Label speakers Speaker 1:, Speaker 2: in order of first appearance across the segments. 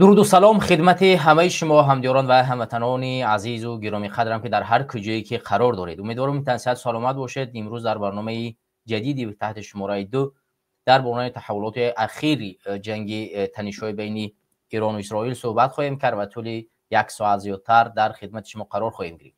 Speaker 1: Дуруду салом хидмати ҳамаи шумо ҳамдиёрон ва ҳамватанони азизу гиромиқадрам, ки дар ҳар куҷое ки қарор доред. Умедворам, тансиҳат саломат бошед. Имрӯз дар барномаи ҷадиди таҳти шумораи 2 дар бораи таҳаввулоти ахири ҷанги танишҳои байни Эрону Исроил суҳбат хоҳем кард ва тӯли як соат зиёдтар дар хидмати шумо қарор хоҳем гирифт.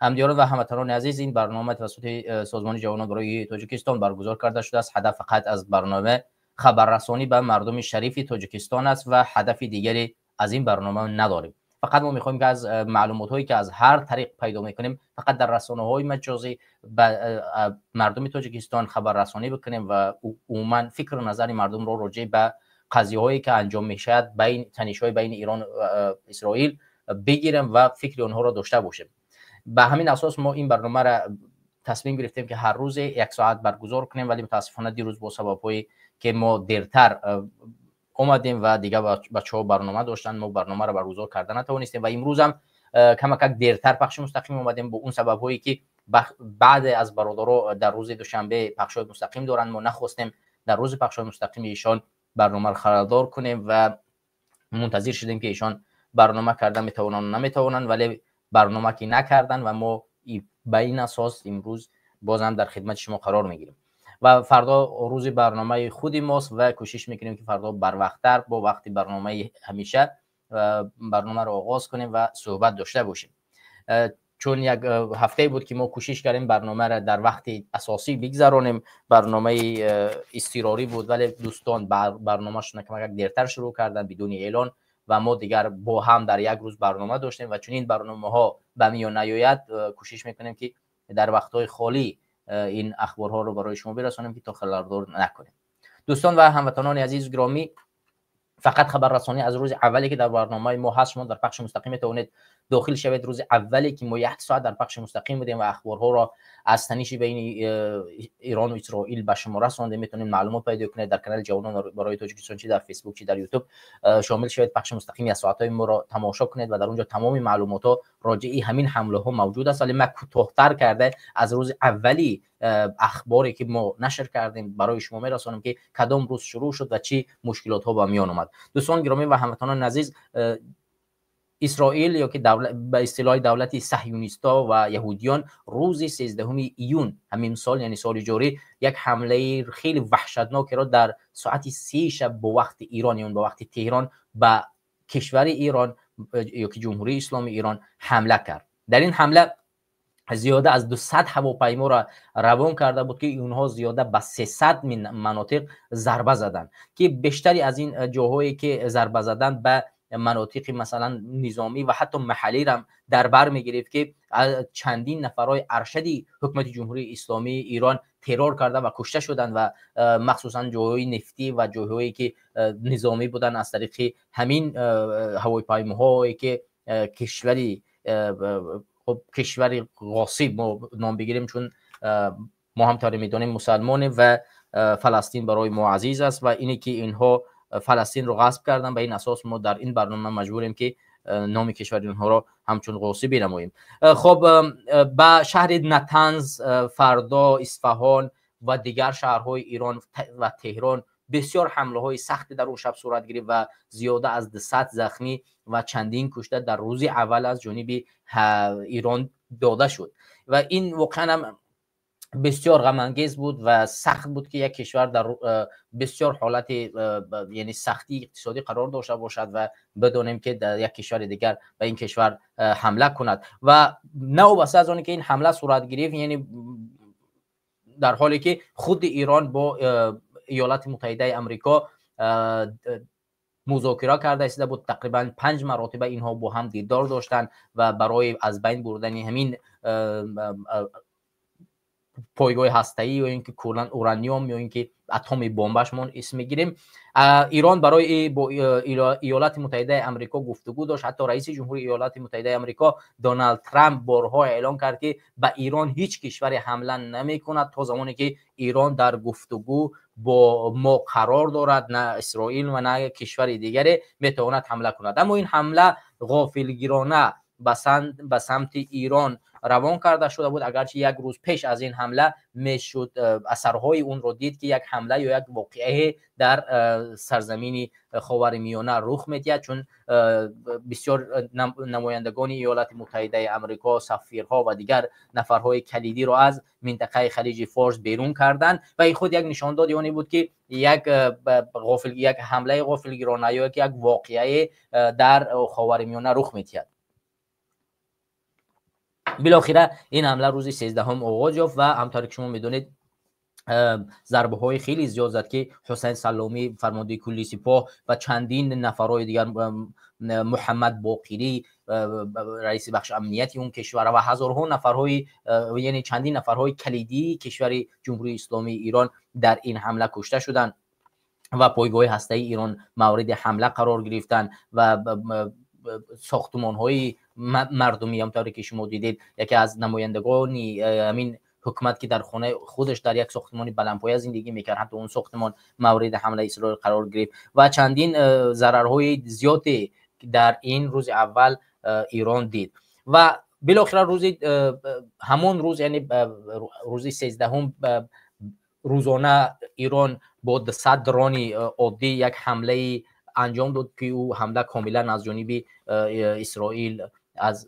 Speaker 1: Ҳамдиёрон ва ҳамватанони азиз, ин барнома тавассути Созмони ҷавонон барои Тоҷикистон баргузор карда шудааст. Ҳадаф фақат аз барнома хабаррасонӣ ба мардуми шарифи Тоҷикистон аст ва ҳадафи дигаре аз ин барнома надорем. Фақат мо мехоҳем, ки аз маълумотҳое, ки аз ҳар тариқ пайдо мекунем, фақат дар расонаҳои маҷозӣ ба мардуми Тоҷикистон хабаррасонӣ бикунем ва умуман фикру назари мардумро роҷеъ ба қазияҳое, ки анҷом мешавад, байн танишҳои байни Эрон Исроил бигирем ва фикри онҳоро дошта бошем. Ба ҳамин асос мо ин барномаро тасмим гирифтем, ки ҳар рӯзе як соат баргузор кунем, вале мутаассифона дирӯз бо сабабҳое ки мо дертар омадем ва дигар бачаҳо барнома доштанд, мо барномаро баргузор карда натавонистем ва имрӯзам камакак дертар пахши мустақим омадем, бо он сабабҳое ки баъде аз бародаро дар рӯзи душанбе пахшҳои мустақим доранд. Мо нахостем дар рӯзи пахшҳои мустақими ишон барномаро халалдор кунем ва мунтазир шудем, ки ишон барнома карда метавонанд, наметавонанд, вале барнома ки накарданд ва мо ба ин асос имрӯз бозам дар хидмати шумо қарор мегирем. Ва фардо рӯзи барномаи худи мост ва кӯшиш мекунем, ки фардо барвақттар бо вақти барномаи ҳамеша барномаро оғоз кунем ва суҳбат дошта бошем, чун як ҳафтае буд, ки мо кӯшиш кардем барномаро дар вақти асосӣ бигзаронем. Барномаи изтирорӣ буд, вале дӯстон барномашона камакак дертар шурӯъ карданд бидуни эълон ва мо дигар бо ҳам дар як рӯз барнома доштем. Ва чунин барномаҳо ба миён наёяд, кӯшиш мекунем, ки дар вақтҳои холӣ ин ахборҳоро барои шумо бирасонем, ки то халалдор накунем. Дӯстон ва ҳамватанони азизу гиромӣ, фақат хабаррасонӣ аз рӯзи аввале, ки дар барномаи мо ҳаст, шумо дар пахши мустақим метавонед дохил шавед. Рӯзи аввале, ки мо як соат дар пахши мустақим будем ва ахборҳоро аз таниши байни Эрону Исроил ба шумо расондем, метавонед маълумот пайдо кунед дар канали Ҷавонон барои Тоҷикистон, чи дар Фейсбук, чи дар Ютуб шомил шавед, пахши мустақими аз соатҳои моро тамошо кунед ва дар он ҷо тамоми маълумотҳо роҷеи ҳамин ҳамлаҳо мавҷуд аст. Вале ман кӯтоҳтар карда аз рӯзи аввали ахборе, ки мо нашр кардем, барои шумо мерасонем, ки кадом рӯз шурӯъ шуд ва чӣ мушкилотҳо ба миён омад. Дӯстони гиромӣ ва ҳамватанони азиз, Исроил ё ки ба истилоҳи давлати саҳюнистҳо ва яҳудиён рӯзи 13 июн ҳамин сол, яъне соли ҷорӣ, як ҳамлаи хеле ваҳшатнокеро дар соати 3 шаб бо вақти Ирон, ё бо вақти Теҳрон, ба кишвари Ирон ё ки Ҷумҳурии Исломии Ирон ҳамла кард. Дар ин ҳамла зиёда аз 200 ҳавопайморо равон карда буд, ки онҳо зиёда ба 300 манотиқ зарба заданд, ки бештари аз ин ҷоҳое, ки зарба заданд, ба манотиқи масалан низомӣ ва ҳатто маҳаллиро дар бар мегирифт, ки чандин нафарҳои аршади ҳукумати Ҷумҳурии Исломии Ирон террор карда ва кушта шуданд ва махсусан ҷойҳои нефтӣ ва ҷойҳое, ки низомӣ буданд, аз тариқи ҳамин ҳавопаймоҳое, ки кишвари, хуб, кишвари ғосиб мо ном бигирем, чун мо ҳам тавре медонем мусалмонем ва Фаластин барои мо азиз аст ва ине ки инҳо Фаластинро ғасб карданд, ба ин асос мо дар ин барнома маҷбурем, ки номи кишвари онҳоро ҳамчун ғосиб бинамоем. Хоб, ба шаҳри Натанз, Фардо, Исфаҳон ва дигар шаҳрҳои Ирон ва Теҳрон бисёр ҳамлаҳои сахте дар он шаб сурат гирифт ва зиёда аз 200 захмӣ ва чандин кушта дар рӯзи аввал аз ҷониби Ирон дода шуд. Ва ин воқеан ҳам бисёр ғамангез буд ва сахт буд, ки як кишвар дар бисёр ҳолати, яъне сахтии иқтисодӣ қарор дошта бошад ва бидонем, ки дар як кишвари дигар ба ин кишвар ҳамла кунад. Ва новобаста аз оне ки ин ҳамла сурат гирифт, яъне дар ҳоле ки худи Ирон бо Иёлати Муттаҳидаи Амрико музокира карда истода буд, тақрибан панҷ маротиба инҳо бо ҳам дидор доштанд ва барои аз байн бурдани ҳамин пойгоҳи ҳастаӣ ё ин ки куллан ураниум ё ин ки атоми бомбаш мо исм мегирем, Ирон барои бо Иёлати Муттаҳидаи Амрико гуфтугӯ дошт. Ҳатто раиси ҷумҳури Иёлати Муттаҳидаи Амрико Доналд Трамп борҳо эълон кард, ки ба Ирон ҳеҷ кишваре ҳамла намекунад то замоне ки Ирон дар гуфтугӯ бо мо қарор дорад, на Исроил ва на кишвари дигаре метавонад ҳамла кунад. Аммо ин ҳамла ғофилгирона ба самти Ирон равон карда шуда буд. Агарчи як рӯз пеш аз ин ҳамла мешуд асарҳои онро дид, ки як ҳамла ё як воқеае дар сарзамини Ховари Миёна рух медиҳад, чун бисёр намояндагони Иёлоти Муттаҳидаи Амрико, сафирҳо ва дигар нафарҳои калидиро аз минтақаи Халиҷи Форс берун карданд ва ин худ як нишондоди оне буд, ки як ҳамлаи ғофилгирона ё як воқеае дар Ховари Миёна рух медиҳад. Билохира ин ҳамла рӯзи 13 оғоз ёфт ва ҳамтавре ки шумо медонед, зарбаҳои хеле зиёд зад, ки Ҳусайн Саломӣ, фармондеҳи кулли сипоҳ, ва чандин нафарҳои дигар, Муҳаммад Боқирӣ, раиси бахши амнияти он кишвар, ва ҳазорҳо нафарҳои, яъне чандин нафарҳои калидии кишвари Ҷумҳурии Исломии Эрон дар ин ҳамла кушта шуданд ва пойгоҳи ҳастаии Эрон мавриди ҳамла қарор гирифтанд ва сохтмонҳои мардумӣ, ҳамтавре ки шумо дидед, яке аз намояндагони ҳамин ҳукумат, ки дар хонаи худаш дар як сохтмони баландпоя зиндагӣ мекард, ҳатто он сохтмон мавриди ҳамлаи Исроил қарор гирифт ва чандин зарарҳои зиёде дар ин рӯзи аввал Эрон дид. Ва билохира рӯзи ҳамон рӯз, яъне рӯзи 13, рӯзона Эрон бо 200 дрони оддӣ як ҳамлаи анҷом дод, ки ӯ ҳамла комилан аз ҷониби Исроил аз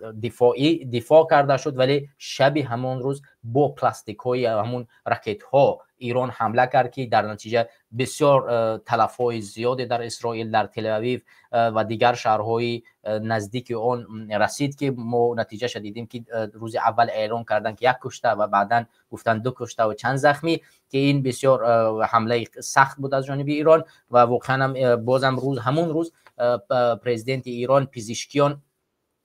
Speaker 1: дифоъ карда шуд, вале шаби ҳамон рӯз бо пластикҳои ҳамон ракетҳо Эрон ҳамла кард, ки дар натиҷа бисёр талафҳои зиёде дар Исроил, дар Тел-Авив ва дигар шаҳрҳои наздики он расид, ки мо натиҷаша дидем, ки рӯзи аввал эълон карданд, ки як кушта ва баъдан гуфтанд 2 кушта ва чанд захмӣ, ки ин бисёр ҳамлаи сахт буд аз ҷониби Эрон. Ва воқеан ҳам бозам ҳамон рӯз президенти Эрон Пизишкиён,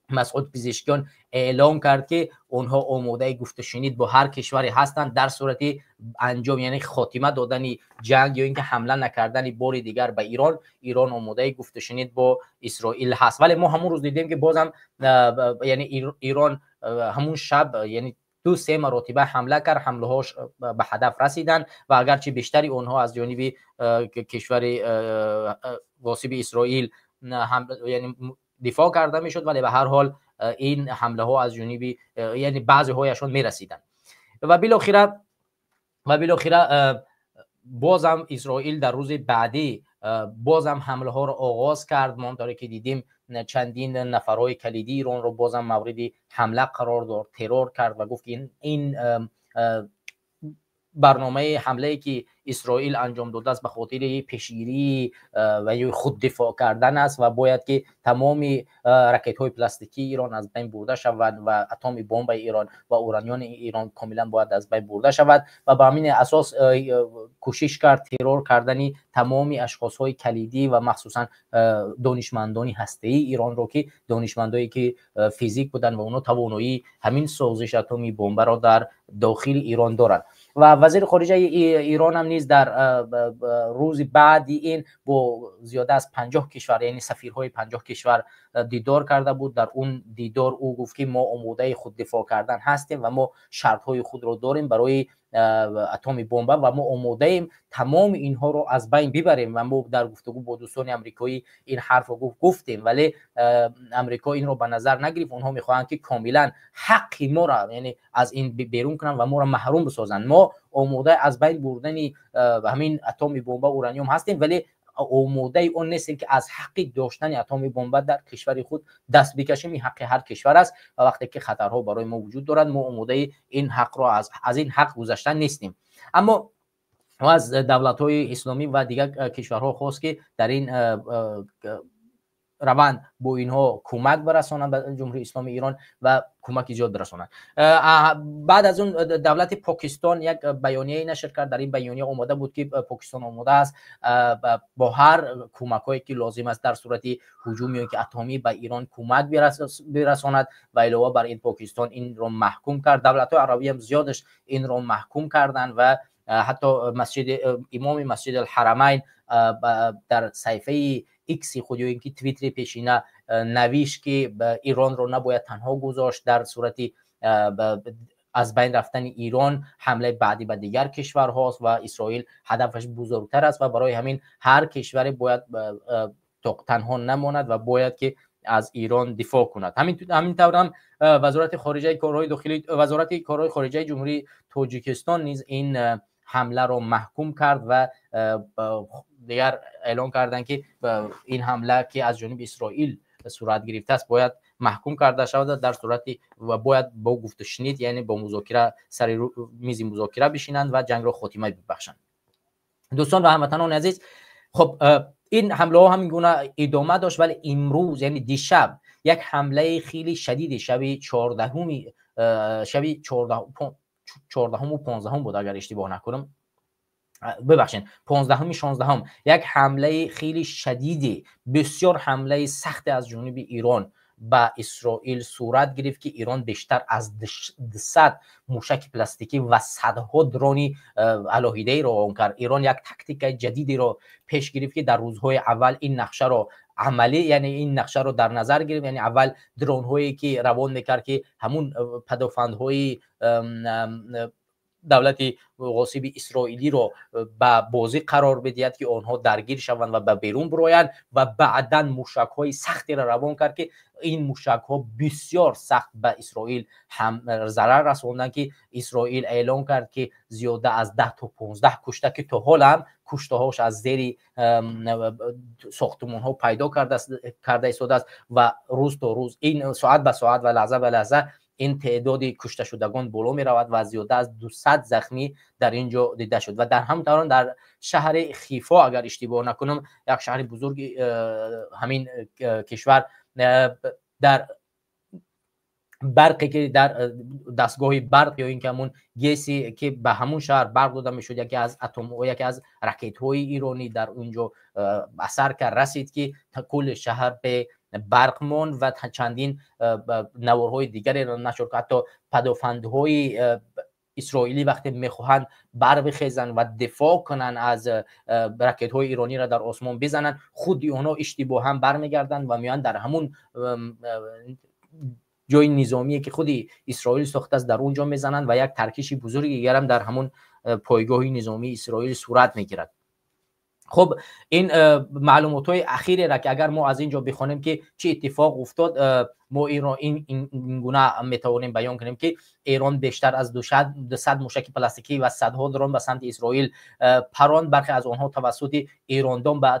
Speaker 1: Масъуд Пизишкиён, эълон кард, ки онҳо омодаи гуфтушунид бо ҳар кишваре ҳастанд дар сурати анҷом, яъне хотима додани ҷанг ё инки ҳамла накардани бори дигар ба Эрон. Эрон омодаи гуфтушунид бо Исроил ҳаст. Вале мо ҳамон рӯз дидем, ки бозам, яъне Эрон ҳамон шаб, яъне 2-3 маротиба ҳамла кард, ҳамлаҳош ба ҳадаф расиданд ва агарчи бештари онҳо аз ҷониби кишвари ғосиби Исроил, яъне дифоъ карда мешуд, вале ба ҳар ҳол ин ҳамлаҳо аз ҷониби, яъне баъзеҳояшон мерасиданд. Ва билохира бозам Исроил дар рӯзи баъдӣ бозам ҳамлаҳоро оғоз кард. Мо ҳамтавре ки дидем, чандин нафарҳои калидии Эронро бозам мавриди ҳамла қарор дод, террор кард ва гуфт, ки ин барномаи ҳамлае ки Исроил анҷом додааст, ба хотири пешгирӣ ва ё худдифоъ кардан аст ва бояд ки тамоми ракетҳои пластикии Эрон аз байн бурда шаванд ва атоми бомбаи Эрон ва ураниёни Эрон комилан бояд аз байн бурда шавад. Ва ба ҳамин асос кӯшиш кард террор кардани тамоми ашхосҳои калидӣ ва махсусан донишмандони ҳастаии Эронро, ки донишмандое ки физик буданд ва онҳо тавоноии ҳамин созиш атоми бомбаро дар дохили Эрон доранд. Ва вазири хориҷаи Эрон ҳам низ дар рӯзи баъди ин бо зиёда аз 50 кишвар, яъне сафирҳои 50 кишвар дидор карда буд. Дар он дидор ӯ гуфт, ки мо омодаи худдифоъ кардан ҳастем ва мо шартҳои худро дорем барои атоми бомба ва мо омодаем тамоми инҳоро аз байн бибарем. Ва мо дар гуфтугӯ бо дӯстони амрикоӣ ин ҳарфро гуфтем, вале амрико инро ба назар нагирифт. Онҳо мехоҳанд, ки комилан ҳаққи моро, яъне аз ин берун кунанд ва моро маҳрум бисозанд. Мо омодаи аз байн бурдани ҳамин атоми бомба, ураниум ҳастем, вале омодаи он нестем, ки аз ҳаққи доштани атоми бомба дар кишвари худ даст бикашем. Ин ҳаққи ҳар кишвар аст ва вақте ки хатарҳо барои мо вуҷуд дорад, мо омодаи ин ҳақро аз ин ҳақ гузаштан нестем. Аммо аз давлатҳои исломӣ ва дигар кишварҳо хост, ки дар ин раванд бо инҳо кӯмак барасонанд ба Ҷумҳурии Исломии Эрон ва кӯмаки зиёд барасонанд. Баъд аз он давлати Покистон як баёнияе нашр кард. Дар ин баёния омода буд, ки Покистон омода аст бо ҳар кӯмакҳое ки лозим аст дар сурати ҳуҷум ё ки атомӣ ба Эрон кӯмак бирасонад. Ва илова бар ин Покистон инро маҳкум кард. Давлатҳои арабӣ ҳам зиёдаш инро маҳкум карданд ва ҳатто имоми Масҷиди Алҳарамайн дар саҳифаи Икси худ ё инки Твиттери пешина навишт, ки Эронро набояд танҳо гузошт. Дар сурати аз байн рафтани Эрон ҳамлаи баъдӣ ба дигар кишварҳост ва Исроил ҳадафаш бузургтар аст ва барои ҳамин ҳар кишваре бояд танҳо намонад ва бояд ки аз Эрон дифоъ кунад. Ҳамин тавр ҳам Вазорати хориҷаи корҳои дохилӣ, Вазорати корҳои хориҷаи Ҷумҳурии Тоҷикистон низ ин ҳамларо маҳкум кард ва дигар эълон карданд, ки ин ҳамла, ки аз ҷониби Исроил сурат гирифтааст, бояд маҳкум карда шавад дар сурати ва бояд бо гуфтушунид, яъне бо музокира, сари мизи музокира бишинанд ва ҷангро хотима бибахшанд. Дӯстон ва ҳамватанони азиз, хуб, ин ҳамлаҳо ҳамин гуна идома дошт, вале имрӯз, яъне дишаб, як ҳамлаи хеле шадиди шаби 14-уми, шаби 14-уму 15-ум буд, агар иштибоҳ накунам, бибахшед, 15-уми 16-ум, як ҳамлаи хеле шадиде, бисёр ҳамлаи сахте аз ҷониби Эрон ба Исроил сурат гирифт, ки Эрон бештар аз 200 мушаки баллистикӣ ва садҳо дрони алоҳидаеро равон кард. Эрон як тактикаи ҷадидеро пеш гирифт, ки дар рӯзҳои аввал ин нақшаро амалӣ, яъне ин нақшаро дар назар гирифт, яъне аввал дронҳое ки равон мекард, ки ҳамун падофандҳои давлати ғосиби исроилиро ба бозӣ қарор бидиҳад, ки онҳо даргир шаванд ва ба берун бироянд, ва баъдан мушакҳои сахтеро равон кард, ки ин мушакҳо бисёр сахт ба Исроил ҳам зарар расонданд, ки Исроил эълон кард, ки зиёда аз 10 то 15 кушта, ки то ҳол ҳам куштаҳош аз зери сохтумонҳо пайдо карда истодааст ва рӯз то рӯз, ин соат ба соат ва лаҳза ба лаҳза ин теъдоди кушташудагон боло меравад ва зиёда аз 200 захмӣ дар ин ҷо дида шуд. Ва дар ҳамин таврон дар шаҳри Хифо, агар иштибоҳ накунам, як шаҳри бузурги ҳамин кишвар, дар барқе ки дар дастгоҳи барқ ё ин ки ҳамун ГЭСи ки ба ҳамун шаҳр барқ дода мешуд, яке аз атом, яке аз ракетҳои иронӣ дар он ҷо асар кард, расид, ки кулли шаҳр бе барқ монд ва чандин наворҳои дигареро нашр кард. Ҳатто падофандҳои исроилӣ вақте мехоҳанд барбихезанд ва дифоъ кунанд аз ракетҳои ирониро дар осмон бизананд, худи онҳо иштибоҳан бармегарданд ва меоянд дар ҳамун ҷои низомие, ки худи Исроил сохтааст, дар он ҷо мезананд ва як таркиши бузурги дигарам дар ҳамун пойгоҳи низомии Исроил сурат мегирад. Хуб, ин маълумотҳои ахиреро, ки агар мо аз ин ҷо бихонем, ки чӣ иттифоқ уфтод, мо инро ин гуна метавонем баён кунем, ки Эрон бештар аз 200 мушаки баллистикӣ ва садҳо дрон ба самти Исроил паронд. Бархе аз онҳо тавассути эрондон ба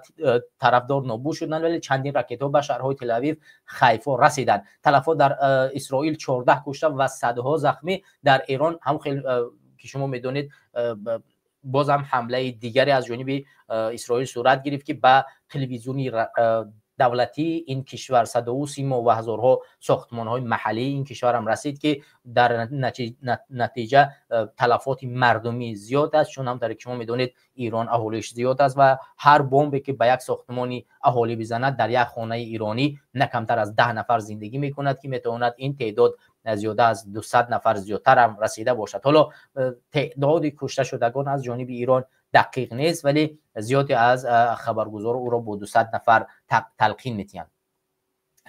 Speaker 1: тарафдор нобуд шуданд, вале чандин ракетҳо ба шаҳрҳои Телавив, Хайфо расиданд. Талафот дар Исроил 14 кушта ва садҳо захмӣ. Дар Эрон ҳам хел, ки шумо медонед, бозам ҳамлаи дигаре аз ҷониби Исроил сурат гирифт, ки ба телевизиони давлатии ин кишвар, Садову Симо, ва ҳазорҳо сохтмонҳои маҳаллии ин кишварам расид, ки дар натиҷа талафоти мардумӣ зиёд аст, чун ҳамтаре ки шумо медонед, Эрон аҳолиш зиёд аст ва ҳар бомбе ки ба як сохтмони аҳолӣ бизанад, дар як хонаи иронӣ на камтар аз 10 нафар зиндагӣ мекунад, ки метавонад ин теъдод зиёда аз 200 нафар зиёдтар ҳам расида бошад. Ҳоло теъдоди кушташудагон аз ҷониби Эрон дақиқ нест, вале зиёде аз хабаргузор ӯро бо 200 нафар талқин метиҳанд.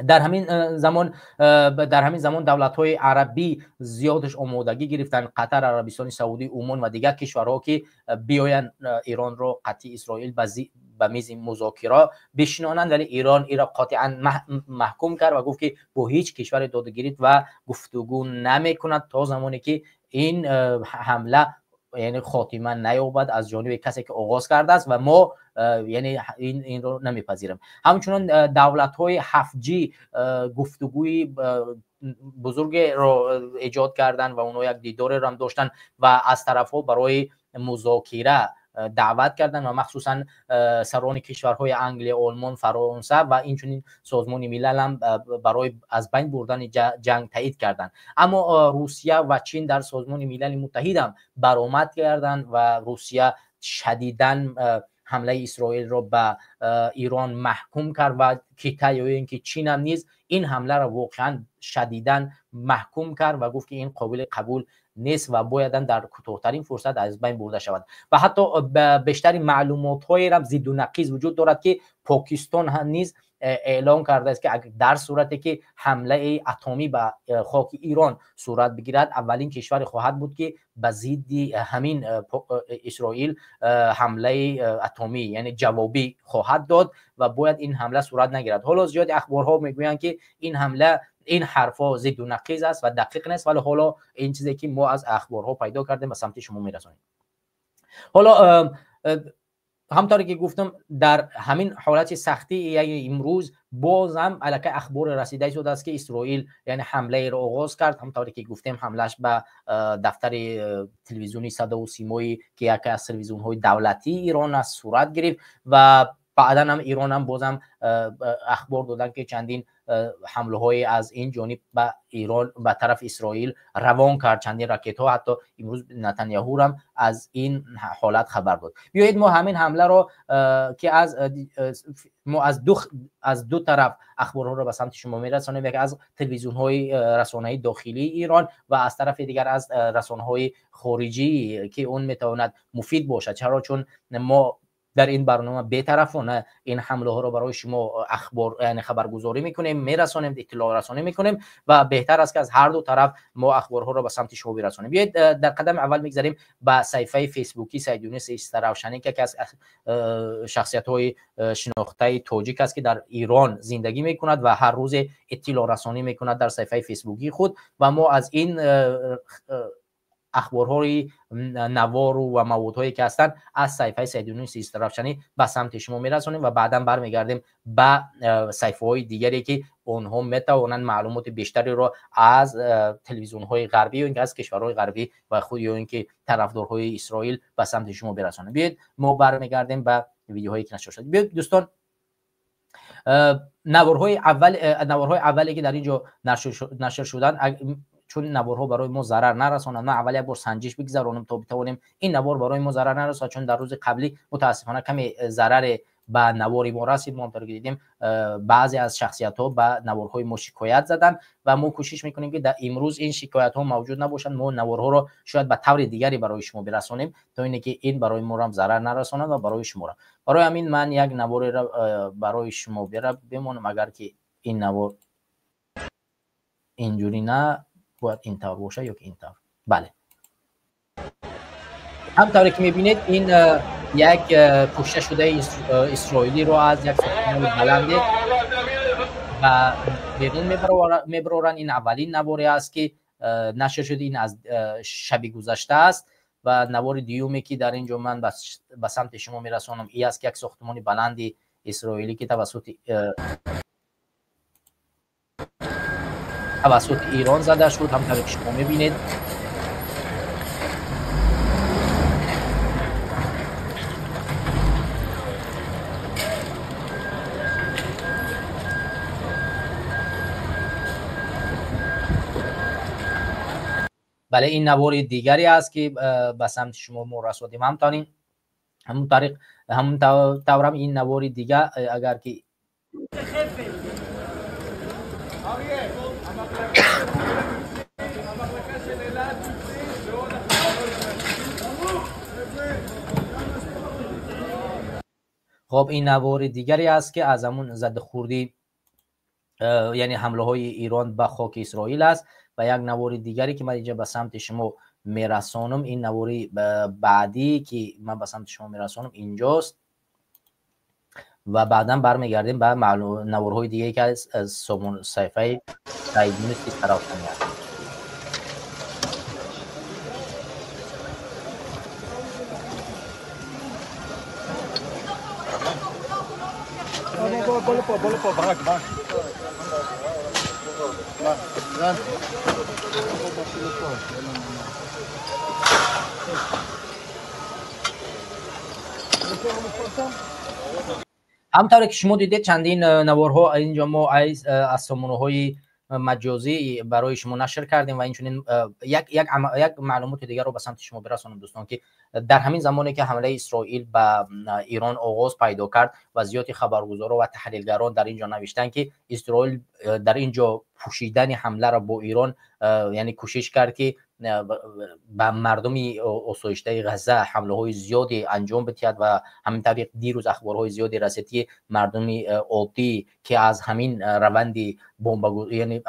Speaker 1: Дар ҳамин замон давлатҳои арабӣ зиёдаш омодагӣ гирифтанд: Қатар, Арабистони Саудӣ, Умон ва дигар кишварҳо, ки биёянд, Эронро қатъи Исроил ба мизи музокира бишинонанд. Вале Эрон иро қотеан маҳкум кард ва гуфт, ки бо ҳеҷ кишваре додугирифт ва гуфтугӯ намекунад то замоне ки ин ҳамла, яъне, хотима наёбад аз ҷониби касе ки оғоз кардааст ва мо, яъне, инро намепазирем. Ҳамчунон давлатҳои 7G гуфтугӯи бузургеро эҷод карданд ва онҳо як дидореро ҳам доштанд ва аз тарафҳо барои музокира даъват карданд ва махсусан сарони кишварҳои Англия, Олмон, Фаронса ва инчунин Созмони Милал ҳам барои аз байн бурдани ҷанг таъид карданд. Аммо Русия ва Чин дар Созмони Милали Муттаҳид ҳам баромад карданд ва Русия шадидан ҳамлаи Исроилро ба Ирон маҳкум кард ва Китай ё ин ки Чинам низ ин ҳамларо воқеан шадидан маҳкум кард ва гуфт, ки ин қобили қабул нест ва боядан дар кӯтоҳтарин фурсат аз байн бурда шавад. Ва ҳатто бештари маълумотҳоерам зидду нақиз вуҷуд дорад, ки Покистон низ اعلام کرده است که در صورتی که حمله اتمی به خاک ایران صورت بگیرد، اولین کشور خواهد بود که به ضد همین اسرائیل حمله اتمی یعنی جوابی خواهد داد و باید این حمله صورت نگیرد. حالا زیاد اخبارها میگویند که این حمله، این حرفا ضد و نقیض است و دقیق نیست، ولی حالا این چیزی که ما از اخبارها پیدا کردیم به سمت شما میرسانیم. حالا همطوری که گفتم در همین حالت سختی یعنی امروز باز هم علاقه اخبار رسیده شده است که اسرائیل یعنی حمله را آغاز کرد. همطوری که گفتیم حملهش به دفتر تلویزیونی صدا و سیمایی که یکی از تلویزیون های دولتی ایران است صورت گرفت و بعدا هم ایران هم بازم اخبار دادن که چندین حمله های از این جانب به ایران به طرف اسرائیل روان کرد، چندین راکت ها. حتی امروز نتانیاهو هم از این حالت خبر داد. بیایید ما همین حمله را که از ما از دو طرف اخبارها را به سمت شما میرسانیم، یک از تلویزیون های رسانه داخلی ایران و از طرف دیگر از رسانه های خارجی که اون میتواند مفید باشد. چرا؟ چون ما در این برنامه بی‌طرفانه این حمله ها رو برای شما اخبار یعنی خبرگزاری میکنیم، میرسانیم، اطلاع رسانی میکنیم و بهتر است که از هر دو طرف ما اخبارها رو به سمت شما برسانیم. بیایید در قدم اول میگذریم به صفحه فیسبوکی سید یونس استروشنی که از شخصیت های شناخته تاجیک است که در ایران زندگی میکند و هر روز اطلاع رسانی میکند در صفحه فیسبوکی خود و ما از این اخبارهای نوار و موادهایی که هستند از صفحه سید یونس استروشنی به سمت شما میرسونیم و بعدا برمیگردیم به صفحه های دیگری که آنها میتوانند معلومات بیشتری را از تلویزیون های غربی و اینکه از کشورهای غربی و خود یا اینکه طرفدارهای اسرائیل به سمت شما برسونند. بیاید ما برمیگردیم به ویدیوهایی که نشر شد. بیاید دوستان، نوارهای اولی که در اینجا نشر شدن، چون نوارها برای ما ضرر نرسانند، ما اول یک بار سنجش بگذرانیم تا بتوانیم این نوار برای ما ضرر نرساند، چون در روز قبلی متاسفانه کمی ضرر به نوار ما رسید. ما همطور که دیدیم بعضی از شخصیت ها به نوارهای ما شکایت زدن و ما کوشش میکنیم که در امروز این شکایت ها موجود نباشند. ما نوارها را شاید به طور دیگری برای شما برسانیم تا اینکه این برای ما هم ضرر نرساند و برای شما را. برای همین من یک نوار را برای شما بمانم، اگر که این نوار اینجوری نه باید این طور باشه یا که این طور. بله، همطوری که میبینید این یک کشته شده اسرائیلی رو از یک ساختمان بلند و بیرون میبرارن. این اولین نواری است که نشر شده، این از شب گذشته است و نوار دیومی که در اینجا من به سمت شما میرسانم این است که یک ساختمان بلند اسرائیلی که توسط ایران زده شد، همطور که شما میبینید. بله، این نوار دیگری است که به سمت شما ما رساندیم. همون طریق همون طورم این نوار دیگه اگر که خب این نوار دیگری است که از همون زد خوردی یعنی حمله های ایران به خاک اسرائیل است و یک نوار دیگری که من اینجا به سمت شما میرسانم، این نوار بعدی که من به سمت شما میرسانم اینجاست و بعدا برمیگردیم به نوارهای دیگه که از صفحه سید یونس استروشنی است.
Speaker 2: בוא לפה, ברק, ברק.
Speaker 1: همطور که شما دیدید چندین نوارها اینجا ما از سامانه‌های مجازی برای شما نشر کردیم و اینچنین یک معلومات دیگر رو به سمت شما برسانم دوستان که در همین زمانی که حمله اسرائیل به ایران آغاز پیدا کرد و زیادی خبرگزارا و تحلیلگران در اینجا نوشتن که اسرائیل در اینجا پوشیدن حمله را با ایران یعنی کوشش کرد که ба мардуми осоиштаи Ғазза ҳамлаҳои зиёде анҷом бидиҳад ва ҳамин тариқ дирӯз ахборҳои зиёде расид, ки мардуми оддӣ, ки аз ҳамин раванди бомба, яъне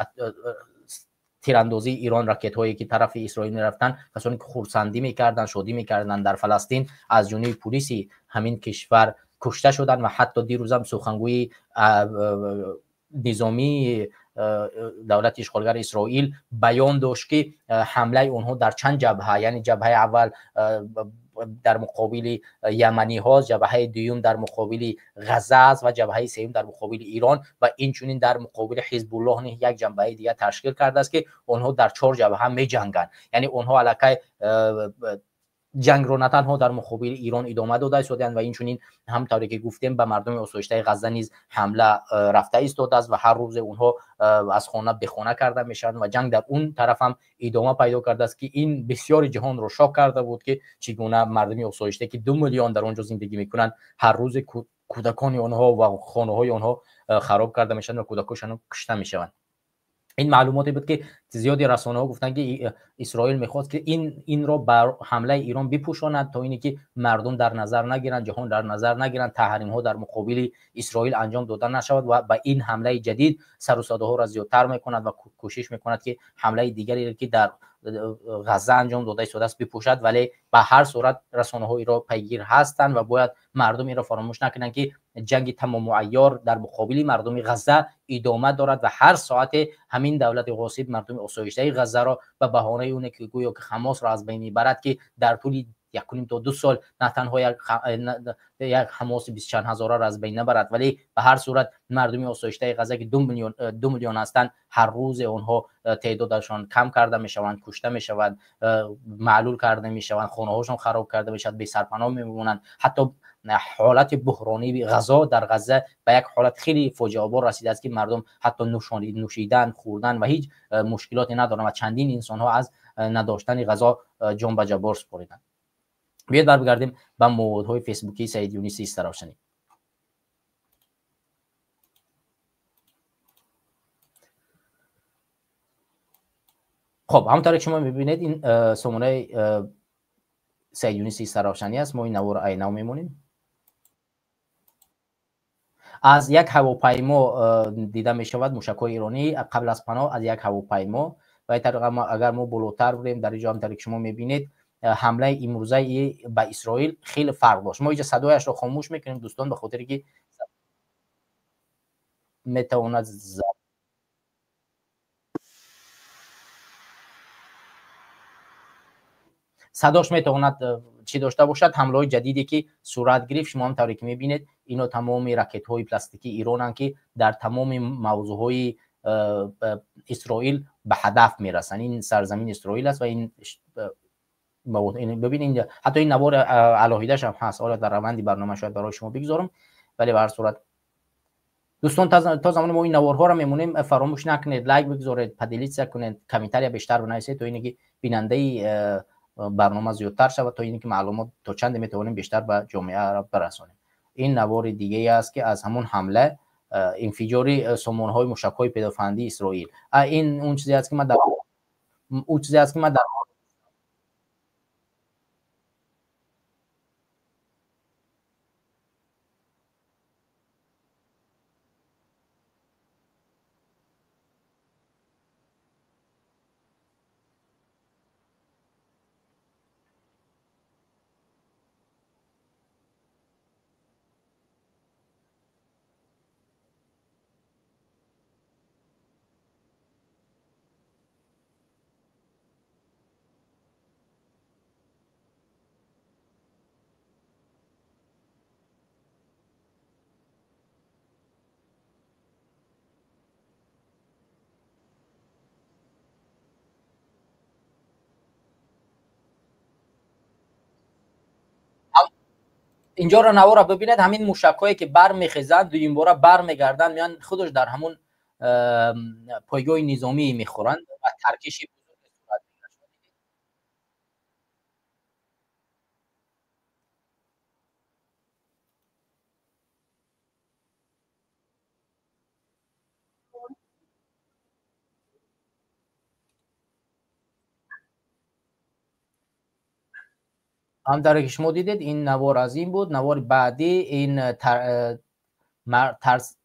Speaker 1: тирандозии Ирон, ракетҳое ки тарафи Исроил мерафтанд, касоне ки хурсандӣ мекарданд, шодӣ мекарданд дар Фаластин, аз ҷониби пулиси ҳамин кишвар кушта шуданд. Ва ҳатто дирӯзам сухангӯи низомии давлати ишғолгари Исроил баён дошт, ки ҳамлаи онҳо дар чанд ҷабҳа, яъне ҷабҳаи аввал дар муқобили яманиҳо, ҷабҳаи дуюм дар муқобили Ғазза аст ва ҷабҳаи сеюм дар муқобили Ирон ва инчунин дар муқобили Ҳизбуллоҳ низ як ҷабҳаи дигар ташкил кардааст, ки онҳо дар 4 ҷабҳа меҷанганд. Яъне онҳо аллакай ҷангро на танҳо дар муқобили Ирон идома дода истодаанд ва инчунин ҳам тавре ки гуфтем, ба мардуми осоиштаи Ғазза низ ҳамла рафта истодааст ва ҳар рӯзе онҳо аз хона бехона карда мешаванд ва ҷанг дар он тараф ҳам идома пайдо кардааст, ки ин бисёри ҷаҳонро шок карда буд, ки чӣ гуна мардуми осоишта, ки 2 миллион дар он ҷо зиндагӣ мекунанд, ҳар рӯзе кӯдакони онҳо ва хонаҳои онҳо хароб карда мешаванд ва кӯдакошон кушта мешаванд. Ин маълумоте буд, ки зиёди расонаҳо гуфтанд, ки Исроил мехост, ки инро ба ҳамлаи Ирон бипӯшонад, то ине ки мардум дар назар нагиранд, ҷаҳон дар назар нагиранд, таҳримҳо дар муқобили Исроил анҷом дода нашавад ва ба ин ҳамлаи ҷадид сару садоҳоро зиёдтар мекунад ва кӯшиш мекунад, ки ҳамлаи дигаре, ки дар Ғазза анҷом дода истодааст, бипӯшад. Вале ба ҳар сурат расонаҳо инро пайгир ҳастанд ва бояд мардум инро фаромӯш накунанд, ки ҷанги тамому айёр дар муқобили мардуми Ғазза идома дорад ва ҳар соате ҳамин давлати ғосиб мардуми осоиштаи Ғаззаро ба баҳонаи оне ки гӯё ки Ҳамосро аз байн мебарад, ки дар тӯли 1.5 то 2 сол на танҳо як Ҳамоси бисту чанд ҳазораро аз байн набарад, вале ба ҳар сурат мардуми осоиштаи Ғазза, ки 2 миллион ҳастанд, ҳар рӯзе онҳо теъдодашон кам карда мешаванд, кушта мешаванд, маълул карда мешаванд, хонаҳошон хароб карда мешавад, бесарпаноҳ мемонанд. Ҳатто ҳолати буҳронии ғазо дар Ғазза ба як ҳолат хеле фоҷиабор расидааст, ки мардум ҳатто нӯшидан, хӯрдан ва ҳеҷ мушкилоте надоранд ва чандин инсонҳо аз надоштани ғазо ҷон ба ҷабор супориданд. Биёед баргардем ба маводҳои фейсбукии Саид Юниси Истаравшанӣ. Хоб, ҳамонтавре ки шумо мебинед, ин сомонаи Саид Юниси Истаравшанӣ аст. Мо ин наворро айнав мемонем. Аз як ҳавопаймо дида мешавад мушакҳои иронӣ қабл аз паноҳ аз як ҳавопаймо. Ва ин тариқа агар мо болотар бурем, дар инҷо ҳамтаре ки шумо мебинед, ҳамлаи имрӯзаи ба Исроил хеле фарқ дошт. Мо инҷа садояшро хомӯш мекунем, дӯстон, ба хотире ки метавонад садош метавонад чӣ дошта бошад. Ҳамлаҳои ҷадиде ки сурат гирифт, шумо ҳам тавре ки мебинед, ино тамоми ракетҳои пластикии Иронанд, ки дар тамоми мавзӯъҳои Исроил ба ҳадаф мерасанд. Ин сарзамини Исроил аст ва ин бибинед, ҳатто ин навор алоҳидааш ҳам ҳаст. Ҳоло дар раванди барнома шояд барои шумо бигзорам, вале ба ҳар сурат дӯстон, то замоне мо ин наворҳоро мемонем, фаромӯш накунед, лайк бигзоред, поделиться кунед, комментария бештар бинависед, то ине ки бинандаи барнома зиёдтар шавад, то ине ки маълумот то чанде метавонем бештар ба ҷомеа барасонем. Ин навори дигае аст, ки аз ҳамон ҳамла, инфиҷори сомонҳои мушакҳои педофандии Исроил. Ин он чизе аст, ки ман дар он чизе аст, ки ман дар инҷоро навора бибинед, ҳамин мушакҳое ки бармехезанд, дуюмбора бармегарданд, меянд худаш дар ҳамон пойгоҳи низомӣ мехӯранд ва таркиши бузург сурат мегирад. Ҳамтавре ки шумо дидед, ин навор аз ин буд. Навори баъдӣ ин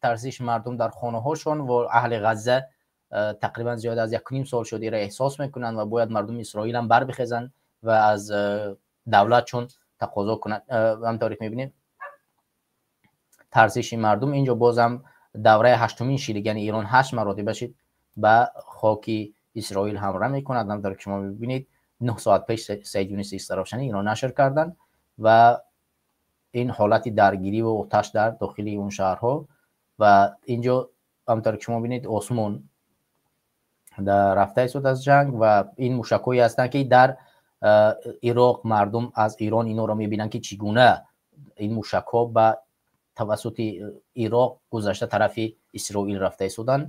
Speaker 1: тарсиши мардум дар хонаҳошон ва аҳли Ғазза тақрибан зиёд аз 1.5 сол шуд инро эҳсос мекунанд ва бояд мардуми Исроил ҳам барбихезанд ва аз давлатшон тақозо кунанд. Ҳамтавре ки мебинед, тарсиши мардум инҷо боз ҳам давраи ҳаштумин шилик, яъне Ирон 8 маротиба шид ба хоки Исроил ҳамра мекунад. Ҳамтавре ки шумо мебинед, 9 соат пеш Саид Юнус Истаравшанӣ инро нашр карданд ва ин ҳолати даргирӣ ва оташ дар дохили он шаҳрҳо. Ва инҷо ҳамтавре ки шумо бинед, осмон рафта истод аз ҷанг ва ин мушакҳое ҳастанд ки дар Ироқ мардум аз Ирон инҳоро мебинанд ки чӣ гуна ин мушакҳо ба тавассути Ироқ гузашта тарафи Исроил рафта истоданд.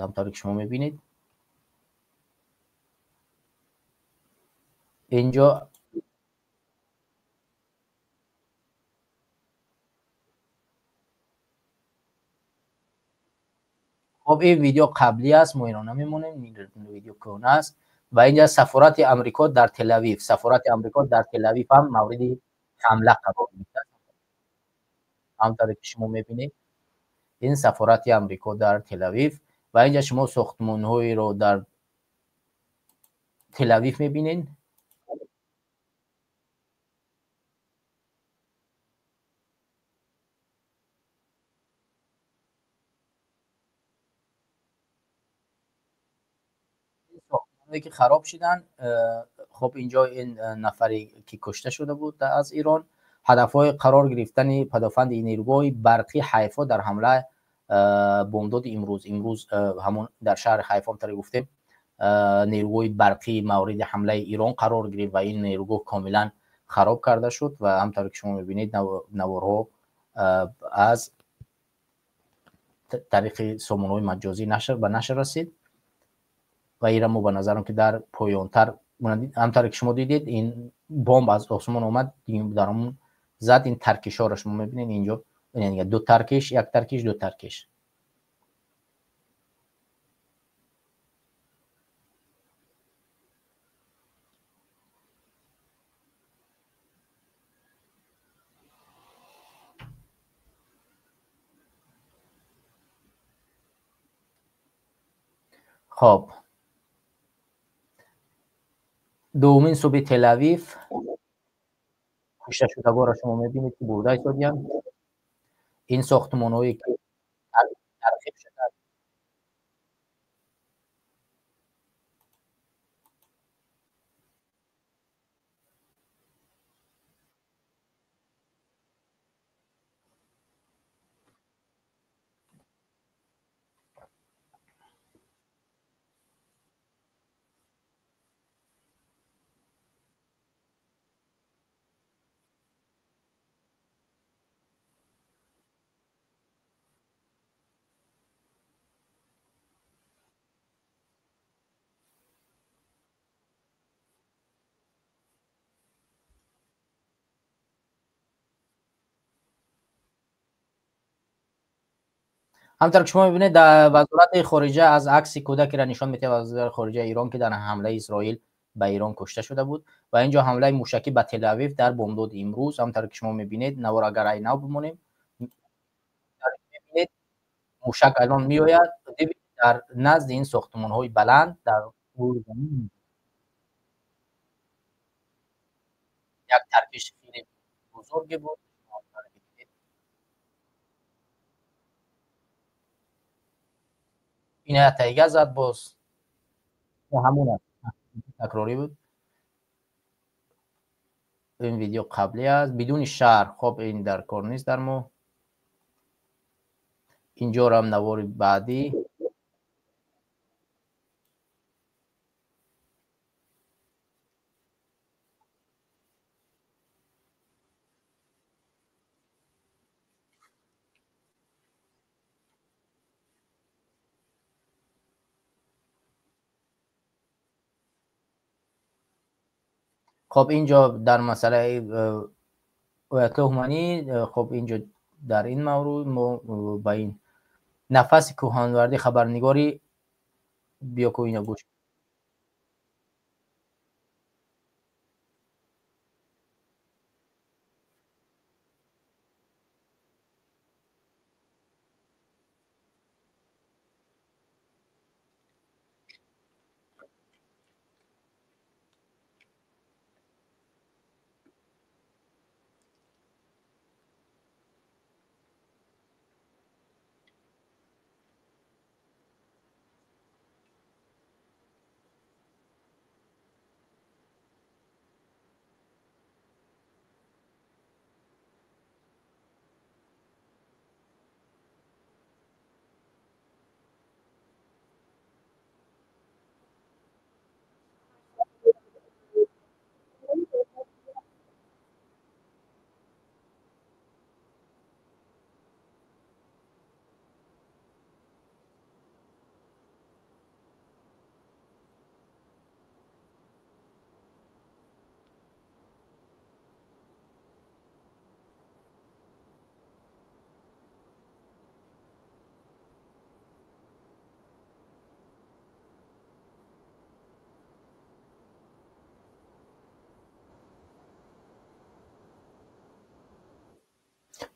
Speaker 1: Ҳамтавре ки шумо мебинед, инҷо хоб ин видео қаблӣ аст, мо инро намемонем, ин видео кӯҳна аст. Ва инҷа сафорати Амрико дар Телавив, сафорати Амрико дар Телавив ҳам мавриди ҳамла қарор гирифтааст. Ҳамтавре ки шумо мебинед, ин сафорати Амрико дар Телавив. Ва инҷа шумо сохтмонҳоеро дар Телавив мебинед. ки хароб шуданд. Хоб инҷо ин нафаре ки кушта шуда буд аз Ирон, ҳадафҳои қарор гирифтани падофанди нерӯгоҳи барқи Ҳайфо дар ҳамла бомдоди имрӯз. Имрӯз ҳамон дар шаҳри Ҳайфо ҳамтаре гуфтем, нерӯгоҳи барқӣ мавриди ҳамлаи Ирон қарор гирифт ва ин нерӯгоҳ комилан хароб карда шуд. Ва ҳамтавре ки шумо мебинед, наворҳо аз тариқи сомонаҳои маҷозӣ ба нашр расид. Ва инро мо ба назарам ки дар поёнтар, ҳамтавре ки шумо дидед, ин бомб аз осмон омад, дар он зад. Ин таркишҳоро шумо мебинед инҷо, ду таркиш, як таркиш, ду таркиш. Хоб دومین صبح تل‌آویو کشته شدگان را شما میبینید که برده ایستادند. این ساختمان‌هایی که تخریب شدند. همطور که شما می‌بینید، در وزارت خارجه از عکس کودکی را نشان می‌دهد وزارت خارجه ایران که در حمله اسرائیل به ایران کشته شده بود. و اینجا حمله موشکی به تل‌آویو در بامداد امروز. همطور که شما می‌بینید، نوار اگر اینو بمونیم می‌بینید موشک الان میآید در نزد این ساختمان‌های بلند در یک ترکش خیلی بزرگی بود. این تایگه زد، باز همون تکراری بود. این ویدیو قبلی است بدون شهر. خب این در کار نیست در ما. اینجا را هم نوار بعدی. خب اینجا در مسئله آیت الله هومنی، خب اینجا در این مورد ما با این نفس کوهنوردی خبرنگاری بیا که اینا گوش.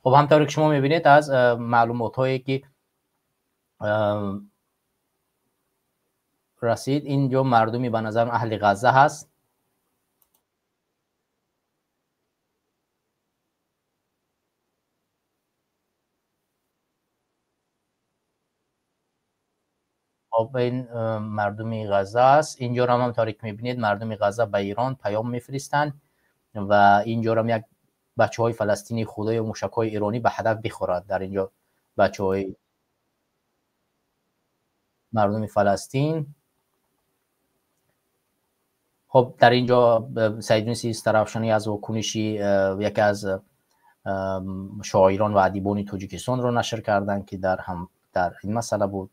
Speaker 1: Хуб, ҳамтавре ки шумо мебинед, аз маълумотҳое ки расид, инҷо мардуми ба назар аҳли Ғазза ҳаст. Хуб, ин мардуми Ғазза аст. Инҷо ҳам ҳамтавре ки мебинед, мардуми Ғазза ба Эрон паём мефиристанд ва инҷо ҳам як бачаҳои фаластинӣ худои мушакҳои эронӣ ба ҳадаф бихӯрад. Дар инҷо бачаҳои мардуми Фаластин. Хуб, дар инҷо Саид Юнуси Истаравшанӣ аз вокуниши яке аз шоирон ва адибони Тоҷикистонро нашр карданд, ки дар ин масъала буд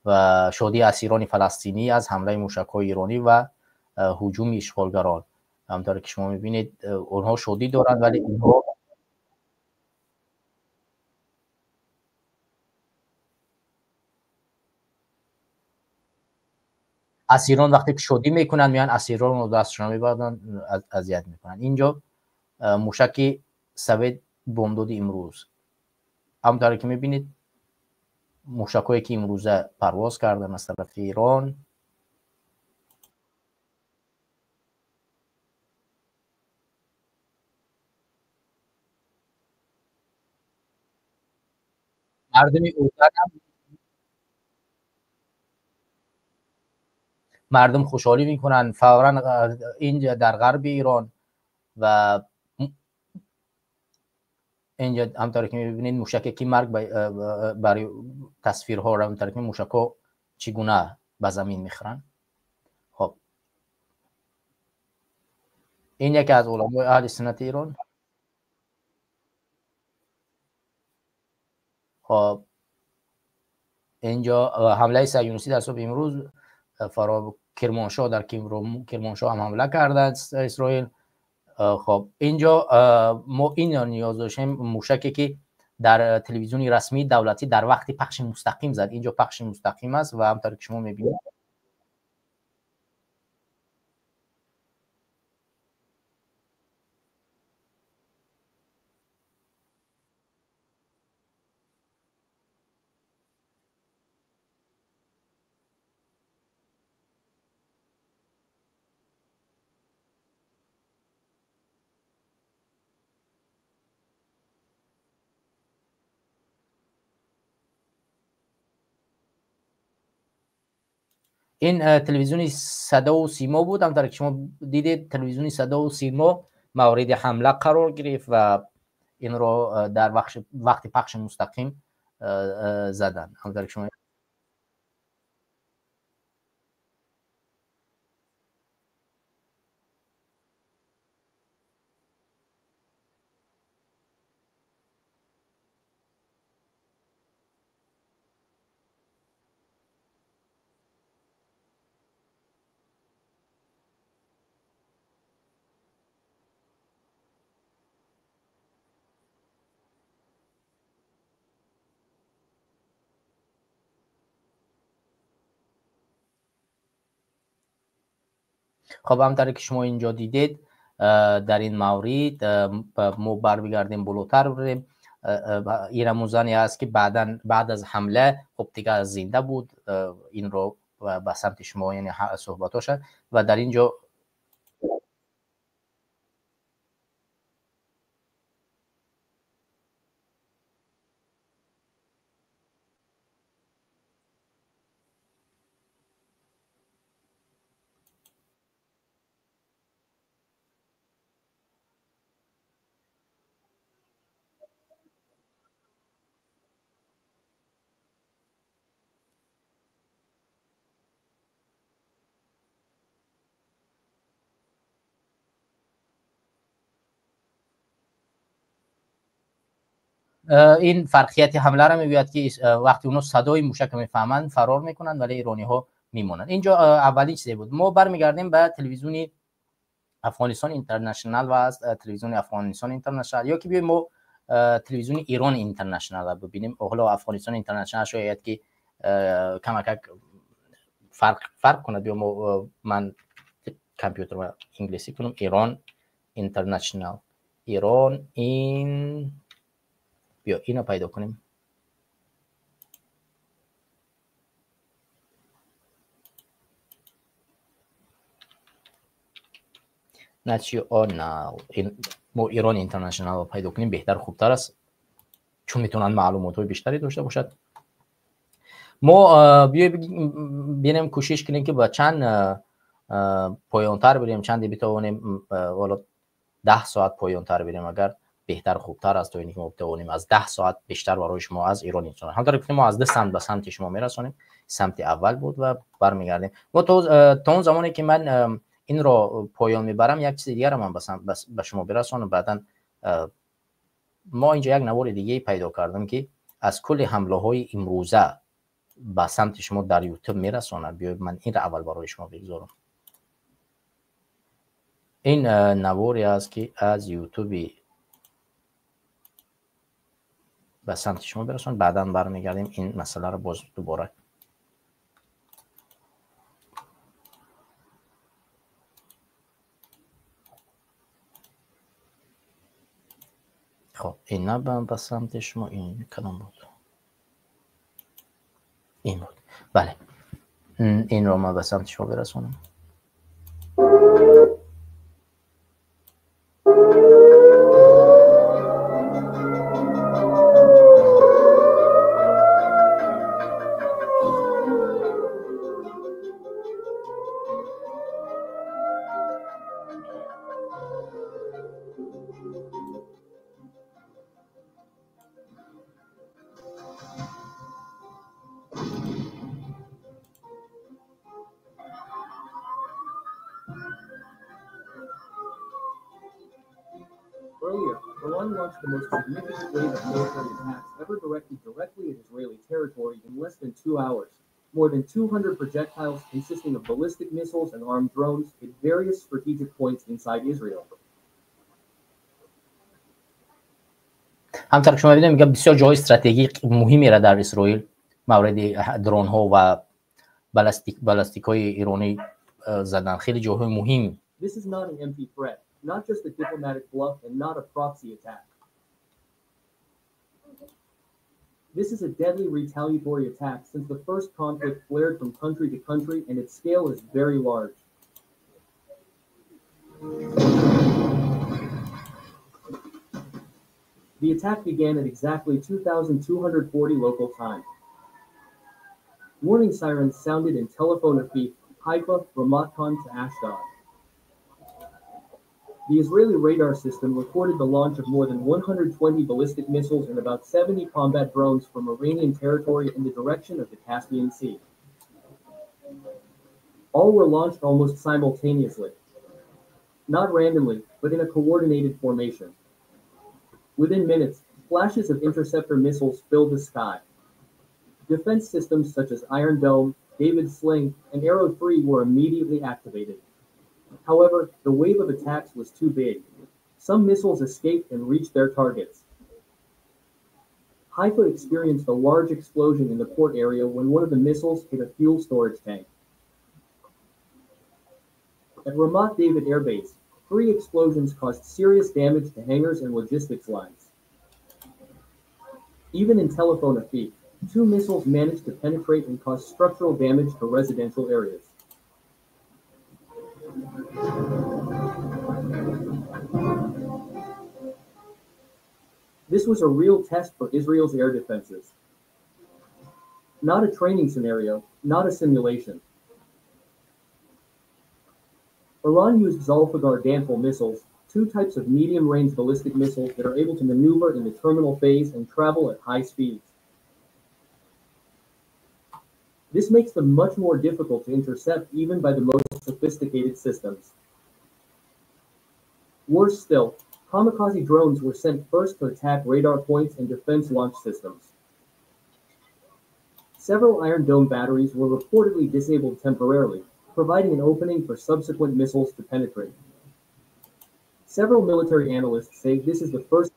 Speaker 1: ва шодии асирони фаластинӣ аз ҳамлаи мушакҳои эронӣ ва ҳуҷуми ишғолгарон. Ҳамтавре ки шумо мебинед, онҳо шодӣ доранд, вале инҳо асирон вақте ки шодӣ мекунанд, меоянд асиронро дастшон мебарданд, азият мекунанд. Инҷо мушаки Совет бомдоди имрӯз. Ҳамтавре ки мебинед, мушакҳое ки имрӯза парвоз карданд аз тарафи Эрон. Мардуми Урдун ҳам мардум хушҳолӣ мекунанд фавран инҷа дар ғарби Эрон ва инҷа ҳамтавре ки мебинед, мушаке ки марг барои тасвирҳо, ҳамтавре ки мушакҳо чӣ гуна ба замин мехӯранд. Хуб, ин яке аз уламои аҳли суннати Эрон. Хуб, инҷо ҳамлаи сионистӣ дар субҳи имрӯз фаро Кирмоншоҳ, дар Кирмоншоҳ ҳам ҳамла карданд Исроил. Хуб, инҷо мо инро ниёз доштем, мушаке ки дар телевизиони расмии давлатӣ дар вақти пахши мустақим зад. Инҷо пахши мустақим аст ва ҳамтавре ки шумо мебинед, ин телевизиони Садову Симо буд. Ҳамтавре ки шумо дидед, телевизиони Садову Симо мавриди ҳамла қарор гирифт ва инро дар вақти пахши мустақим заданд. Ҳамтавре ки шумо Хуб, ҳамтавре ки шумо инҷо дидед, дар ин маврид мо бармегардем, болотар бирем. Ин рамузане аст ки баъд аз ҳамла, хуб, дигар зинда буд, инро ба самти шумо, яъне суҳбатҳо шуд ва дар инҷо ин фарқияти ҳамларо мегӯяд, ки вақте онҳо садои мушакро мефаҳманд, фарор мекунанд, вале эрониҳо мемонанд. Инҷо аввалин чизе буд. Мо бармегардем ба телевизиони Афғонистон Интернашнал ва аз телевизиони Афғонистон Интернашнал, ё ки биёем мо телевизиони Эрон Интернашналро бибинем. Ҳоло Афғонистон Интернашнал шояд ки камакак фарқ кунад. Биё мо ман компютерро инглисӣ кунам. Эрон Интернашнал, Эрон ин بیا اینو پیدا کنیم. نه چی نه ما ایران اینترنشنال رو پیدا کنیم بهتر خوبتر است، چون میتونن معلومات های بیشتری داشته باشد. ما ببینیم کوشش کنیم که با چند پایانتر بریم، چند بتوانیم والا 10 ساعت پایانتر بریم اگر بهتر خوبتر است، تا اینکه ما بتوانیم از 10 ساعت بیشتر برای شما از ایران اینترنشنال. همونطور که ما از 2 سمت به سمت شما میرسانیم، سمت اول بود و برمیگردیم. ما تا اون زمانی که من این را پایان میبرم یک چیز دیگر من به شما برسانم. بعدا ما اینجا یک نوار دیگه پیدا کردم که از کل حمله های امروزه به سمت شما در یوتیوب میرساند. بیاید من این را اول برای شما بگذارم. این نواری است که از یوتیوب به سمت شما برساند. بعدا برمیگردیم این مسئله را باز دوباره. خب این نه به سمت شما، این کدام بود؟ این بود. بله این رو ما به سمت شما برسونم.
Speaker 2: Earlier, Iran launched the most significant wave of military attacks ever directed directly at Israeli territory in less than 2 hours. More than 200 projectiles consisting of ballistic missiles and armed drones hit various strategic points inside Israel.
Speaker 1: همطور که شما می‌بینید میگه بسیار جای استراتژیک مهمی را در اسرائیل مورد درون ها و بالستیک های ایرانی زدن، خیلی جاهای مهم.
Speaker 2: This is not an empty threat. Not just a diplomatic bluff and not a proxy attack. This is a deadly retaliatory attack since the first conflict flared from country to country and its scale is very large. The attack began at exactly 2,240 local time. Warning sirens sounded in Telephone Afif, Haifa, Ramat Gan to Ashdod. The Israeli radar system recorded the launch of more than 120 ballistic missiles and about 70 combat drones from Iranian territory in the direction of the Caspian Sea. All were launched almost simultaneously. Not randomly, but in a coordinated formation. Within minutes, flashes of interceptor missiles filled the sky. Defense systems such as Iron Dome, David Sling, and Arrow 3 were immediately activated. However, the wave of attacks was too big. Some missiles escaped and reached their targets. Haifa experienced a large explosion in the port area when one of the missiles hit a fuel storage tank. At Ramat David Air Base, 3 explosions caused serious damage to hangars and logistics lines. Even in Telephone Afif, 2 missiles managed to penetrate and cause structural damage to residential areas. This was a real test for Israel's air defenses. Not a training scenario, not a simulation. Iran used Zolfaghar Danful missiles, 2 types of medium-range ballistic missiles that are able to maneuver in the terminal phase and travel at high speeds. This makes them much more difficult to intercept even by the most sophisticated systems. Worse still, kamikaze drones were sent first to attack radar points and defense launch systems. Several Iron Dome batteries were reportedly disabled temporarily, providing an opening for subsequent missiles to penetrate. Several military analysts say this is the first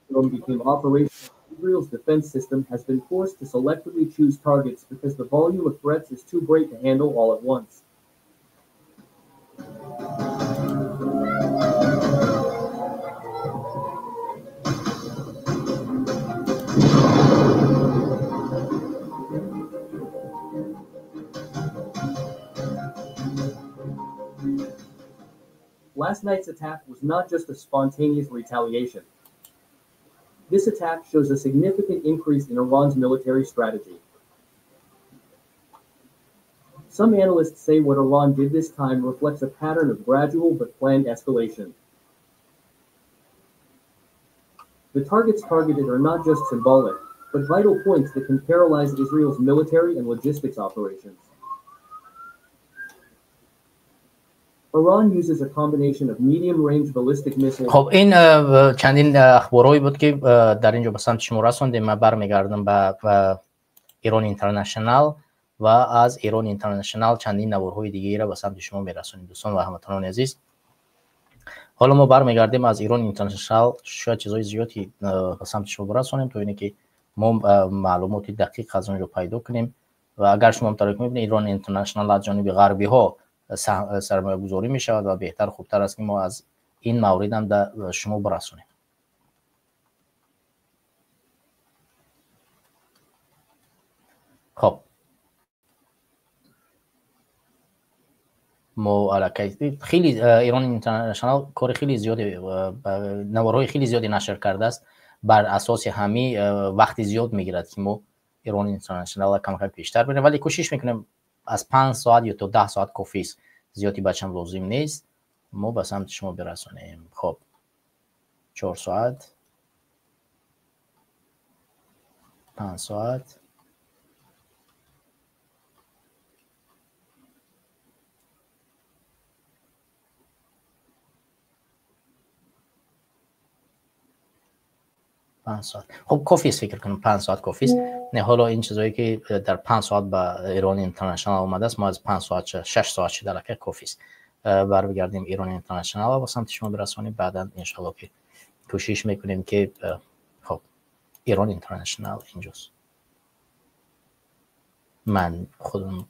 Speaker 2: drone became operational. Israel's defense system has been forced to selectively choose targets because the volume of threats is too great to handle all at once. Last night's attack was not just a spontaneous retaliation. This attack shows a significant increase in Iran's military strategy. Some analysts say what Iran did this time reflects a pattern of gradual but planned escalation. The targets targeted are not just symbolic, but vital points that can paralyze Israel's military and logistics operations. Iran uses a combination of medium-range ballistic missiles.
Speaker 1: خب این چندین اخبارهایی بود که در اینجا به سمت شما رسوندیم. من برمیگردم به ایران اینترنشنال و از ایران اینترنشنال چندین نوارهای دیگه را به سمت شما میرسونیم دوستان و هموطنان عزیز. حالا ما برمیگردیم از ایران اینترنشنال، شاید چیزای زیادی به سمت شما برسونیم تا اینکه که ما معلومات دقیق از اونجا پیدا کنیم. و اگر شما هم میبینید ایران اینترنشنال از جانب غربی ها سرمایه گذاری می شود و بهتر خوبتر است که ما از این مورد هم در شما برسونیم. خب ما الکی خیلی ایران اینترنشنال کار خیلی زیادی، نوارهای خیلی زیادی نشر کرده است. بر اساس همی وقت زیاد میگیرد که ما ایران اینترنشنال کم کم پیشتر بریم، ولی کوشش میکنیم از 5 ساعت یا تا 10 ساعت کافی است، زیادی بچم لازم نیست، ما به سمت شما برسونیم. خب 4 ساعت، 5 ساعت، 5 ساعت. خب کافی است، فکر کنم 5 ساعت کافی است. نه حالا این چیزایی که در 5 ساعت به ایران اینترنشنال آمده است، ما از 5 ساعت 6 ساعت شده لکه کافی است. برمیگردیم ایران اینترنشنال و سمت شما برسونیم. بعدا انشالله که کوشش میکنیم که خب ایران اینترنشنال اینجاست. من خودم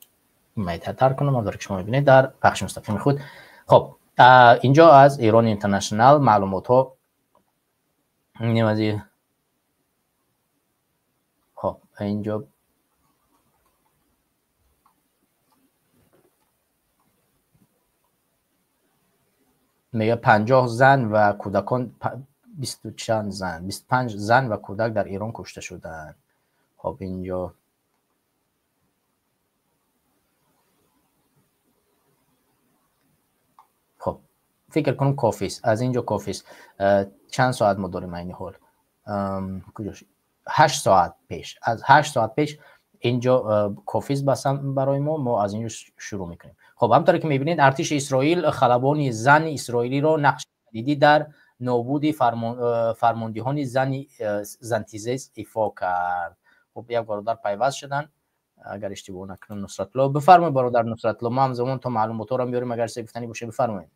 Speaker 1: میتر کنم اگر که شما میبینید در پخش مستقیم خود. خب اینجا از ایران اینترنشنال معلومات ها نیازی. خب اینجا میگه 50 زن و کودکان، 20 و چند زن، 25 زن و کودک در ایران کشته شدند. خب اینجا خب فکر کنم کافی است، از اینجا کافی است. چند ساعت ما داریم این حال؟ کجاش؟ 8 ساعت پیش، از 8 ساعت پیش اینجا کافی است بسم برای ما. ما از اینجا شروع میکنیم. خب همونطور که میبینید ارتش اسرائیل خلبان زن اسرائیلی را نقش کلیدی در نابودی فرماندهان زنتیزیز ایفا کرد. خب یک برادر پیوست شدن، اگر اشتباه نکنم نصرت الله. بفرمایید برادر نصرت الله، ما هم زمان تا معلومات را میاریم، اگر چیزی گفتنی باشه بفرمایید.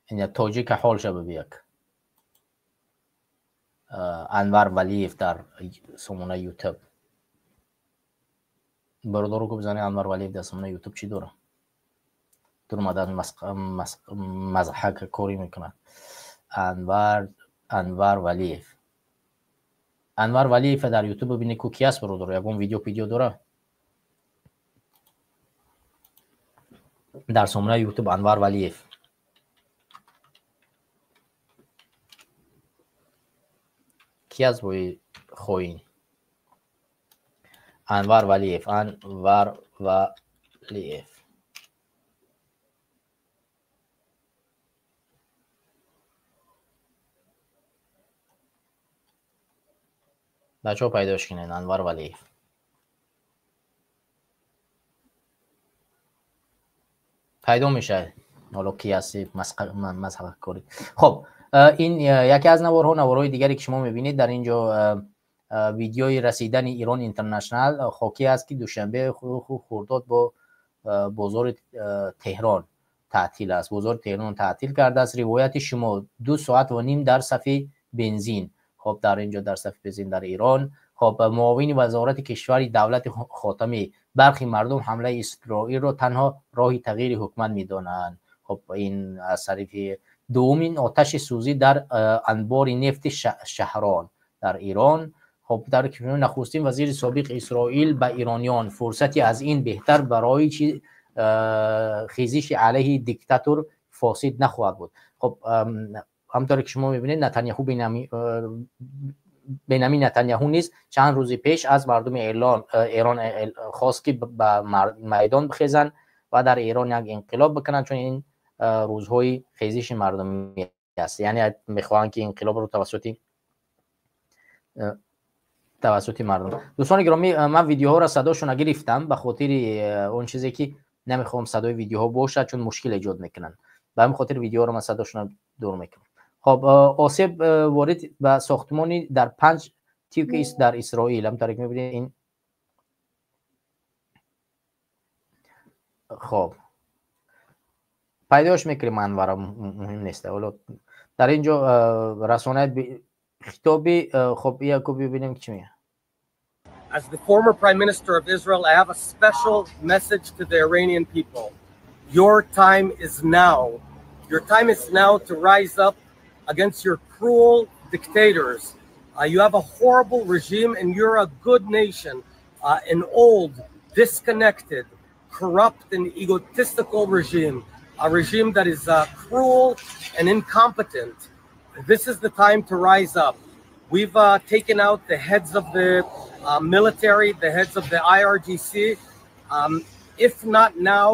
Speaker 1: این تاجیک حال شد بیک انور ولیف در سامانه یوتیوب. برادرو که بزنی انور ولیف در سامانه یوتیوب چی داره؟ در اومده مضحک کاری میکنه. انور ولیف، انور ولیف در یوتیوب ببینی کو کی است برادر، یکم ویدیو داره در سامانه یوتیوب انور ولیف. کی از بوی خوین؟ انور ولیف، انور ولیف. بچه ها پیداش کنین انور ولیف. پیدا میشه حالا کی هستی مسخره کاری. خب این یکی از نوارها. نوارهای دیگری که شما میبینید در اینجا ویدیوی رسیدن ایران اینترنشنال خاکی است که دوشنبه خرداد با بازار تهران تعطیل است. بازار تهران تعطیل کرده است. روایت شما 2.5 ساعت در صف بنزین. خب در اینجا در صف بنزین در ایران. خب معاون وزارت کشوری دولت خاتمی: برخی مردم حمله اسرائیل را تنها راه تغییر حکومت میدانند. خب این از طریق دومین آتش سوزی در انبار نفت شهران در ایران. خب در نخستین وزیر سابق اسرائیل به ایرانیان فرصتی از این بهتر برای خیزش علیه دیکتاتور فاسد نخواهد بود. خب همطور که شما میبینید نتانیاهو بنیامین نتانیاهو نیز چند روز پیش از مردم ایران خواست که به میدان بخیزند و در ایران یک انقلاب بکنند، چون این روزهای خیزش مردمی است. یعنی میخواهند که انقلاب رو توسط مردم. دوستان گرامی، من ویدیوها را صداشون گرفتم به خاطر اون چیزی که نمیخوام صدای ویدیوها باشه چون مشکل ایجاد میکنن، به همین خاطر ویدیو رو من صداشون دور میکنم. خب آسیب وارد به ساختمانی در 5 تیک در اسرائیل، همونطور که میبینید این. خب پیداش میکنیم، انورم مهم نیست. حالا در اینجا رسانه خطابی. خب یکو ببینیم چی میگه.
Speaker 3: As the former prime minister of Israel, I have a special message to the Iranian people. Your time is now. Your time is now to rise up against your cruel dictators. You have a horrible regime and you're a good nation, an old, disconnected, corrupt and egotistical regime, a regime that is cruel and incompetent. This is the time to rise up. We've taken out the heads of the military, the heads of the IRGC. If not now,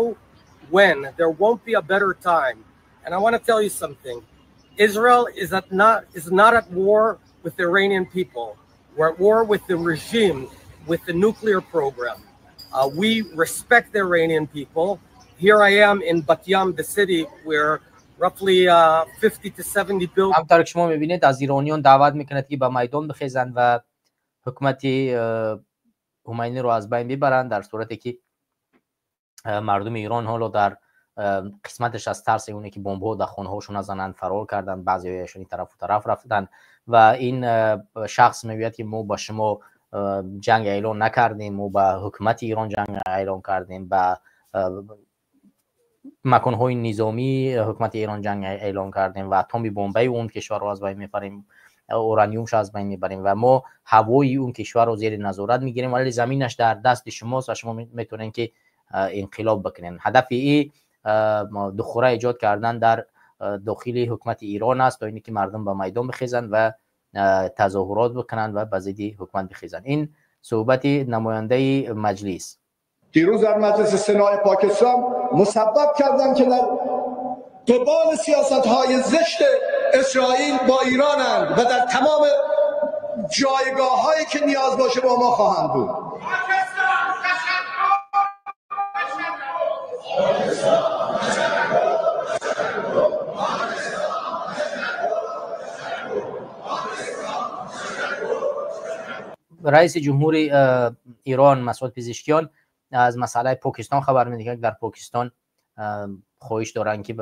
Speaker 3: when? There won't be a better time. And I want to tell you something. Israel is not at war with the Iranian people. We're at war with the regime, with the nuclear program. We respect the Iranian people. Here I am in Bat Yam, the city where roughly 50 to 70 buildings.
Speaker 1: همطور که شما میبینید از ایرانیان دعوت میکند که به میدان بخیزند و حکومت خمینی رو از بین ببرند، در صورتی که مردم ایران حالا در قسمتش از ترس اونه که بمب‌ها در خانه‌هاشون نزنند فرار کردند، بعضی‌هاشون این طرف و طرف رفتن و این شخص میگوید که ما با شما جنگ اعلان نکردیم، ما با حکومت ایران جنگ اعلان کردیم، با مکان‌های نظامی حکومت ایران جنگ اعلان کردیم و اتم بمبای اون کشور رو از بین میبریم، اورانیومش از بین میبریم و ما هوای اون کشور رو زیر نظارت میگیریم، ولی زمینش در دست شماست و شما میتونین که انقلاب بکنین. هدف ای دخوره ایجاد کردن در داخل حکومت ایران است تا اینکه مردم به میدان بخیزند و تظاهرات بکنند و به ضد حکومت بخیزند. این صحبت نماینده مجلس
Speaker 4: دیروز در مجلس سنای پاکستان مصوب کردند که در قبال سیاست‌های زشت اسرائیل با ایرانند و در تمام جایگاه‌هایی که نیاز باشه با ما خواهند بود.
Speaker 1: رئیس جمهوری ایران مسعود پزشکیان از مسئله پاکستان خبر میده که در پاکستان خواهش دارند که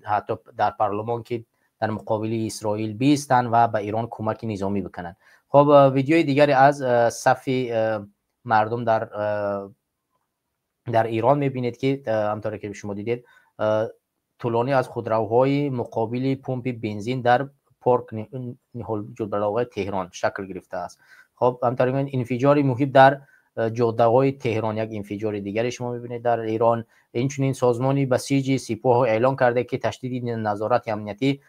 Speaker 1: حتی در پارلمان که در مقابل اسرائیل بیستن و به ایران کمک نظامی بکنن. خب ویدیوی دیگری از صف مردم در ایران میبینید که همطور که شما دیدید طولانی از خودروهای مقابل پمپ بنزین در پارک نهال جلبلاغ تهران شکل گرفته است. خب همطور که انفجار محیط در جاده‌های تهران، یک انفجار دیگری شما می‌بینید در ایران. اینچنین سازمان بسیج سپاه اعلان کرده که تشدید نظارت امنیتی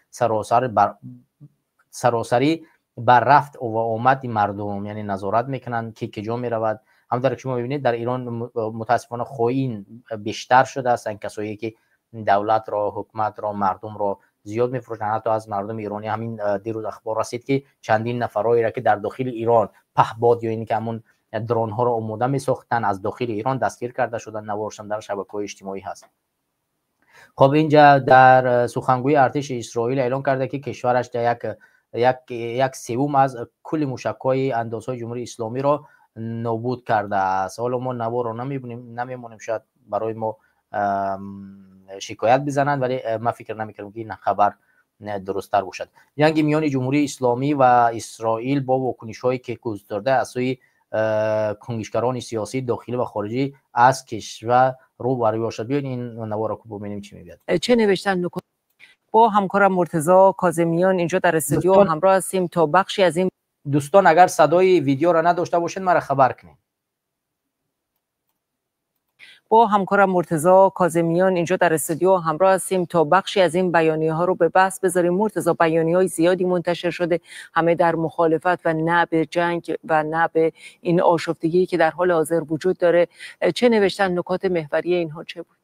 Speaker 1: سراسری بر رفت و آمد مردم، یعنی نظارت میکنند که کجا میرود. همونطور که شما می‌بینید در ایران متاسفانه خائن بیشتر شده هستند، کسایی که دولت را، حکومت را، مردم را زیاد میفروشند. حتی از مردم ایرانی همین دیروز اخبار رسید که چندین نفرایی را که در داخل ایران پهپاد یا اینکه همون درون ها را آماده می ساختن از داخل ایران دستگیر کرده شدن، نوارشان در شبکه‌های اجتماعی هست. خب اینجا در سخنگوی ارتش اسرائیل اعلان کرده که کشورش در یک سوم از کل موشک‌های اندازهای جمهوری اسلامی را نابود کرده است. حالا ما نوار را نمی‌بینیم، نمی‌مونیم شاید برای ما شکایت بزنند، ولی من فکر نمی‌کنم که این خبر درست‌تر باشد. جنگ میان جمهوری اسلامی و اسرائیل با واکنش‌هایی که گسترده از سوی کنشگران سیاسی داخلی و خارجی از کشور رو برای باشد. بیاین این نوار رو ببینیم چی میگه.
Speaker 5: چه نوشتن با همکارم مرتضی کاظمیان اینجا در استودیو همراه هستیم تا بخشی از این
Speaker 1: دوستان اگر صدای ویدیو را نداشته باشین مرا خبر کنین.
Speaker 5: با همکارم مرتضی کاظمیان اینجا در استودیو همراه هستیم تا بخشی از این بیانیه ها رو به بحث بذاریم. مرتضی، بیانیه های زیادی منتشر شده، همه در مخالفت و نه به جنگ و نه به این آشفتگی که در حال حاضر وجود داره. چه نوشتن؟ نکات محوری اینها چه بود؟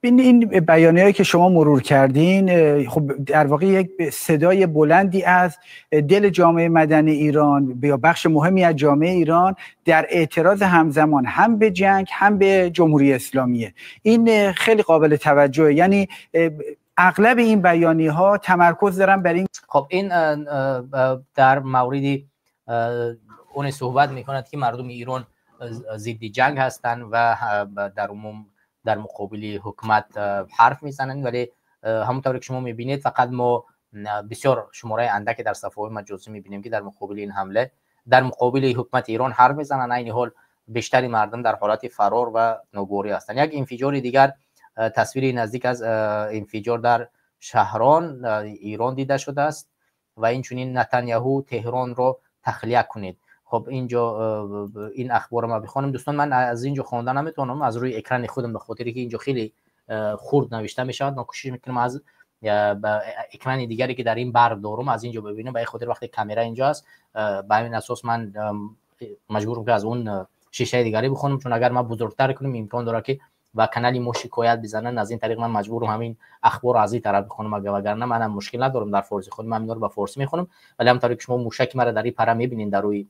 Speaker 6: این بیانیه‌ای که شما مرور کردین، خب در واقع یک صدای بلندی از دل جامعه مدنی ایران یا بخش مهمی از جامعه ایران در اعتراض همزمان هم به جنگ هم به جمهوری اسلامیه. این خیلی قابل توجهه، یعنی اغلب این بیانیه‌ها تمرکز دارن بر این.
Speaker 1: خب این در مورد اون صحبت می‌کند که مردم ایران ضد جنگ هستند و در عموم در مقابل حکومت حرف میزنن، ولی همونطور که شما میبینید فقط ما بسیار شماره اندکی در صفحه مجازی میبینیم که در مقابل این حمله در مقابل حکومت ایران حرف میزنن. عین حال بیشتری مردم در حالت فرار و ناگواری هستند. یک انفجار دیگر، تصویر نزدیک از انفجار در شهران ایران دیده شده است و این چنین نتانیاهو تهران را تخلیه کنید. خب اینجا این اخبار ما بخوانم دوستان. من از اینجا خواندن نمیتونم، از روی اکران خودم، به خاطری که اینجا خیلی خرد نوشته میشود، من کوشش میکنم از اکران دیگری که در این بر دارم از اینجا ببینم. به خاطر وقتی کامرا اینجا است، به همین اساس من مجبورم که از اون شیشه دیگری بخونم، چون اگر من بزرگتر کنم امکان داره که و کانالی ما شکایت بزنن. از این طریق من مجبورم همین اخبار از این طرف بخونم، وگرنه منم مشکل ندارم در فارسی خودم، من اینا رو به فارسی میخونم. ولی همونطوری که شما موشک مرا در این پره میبینین، در روی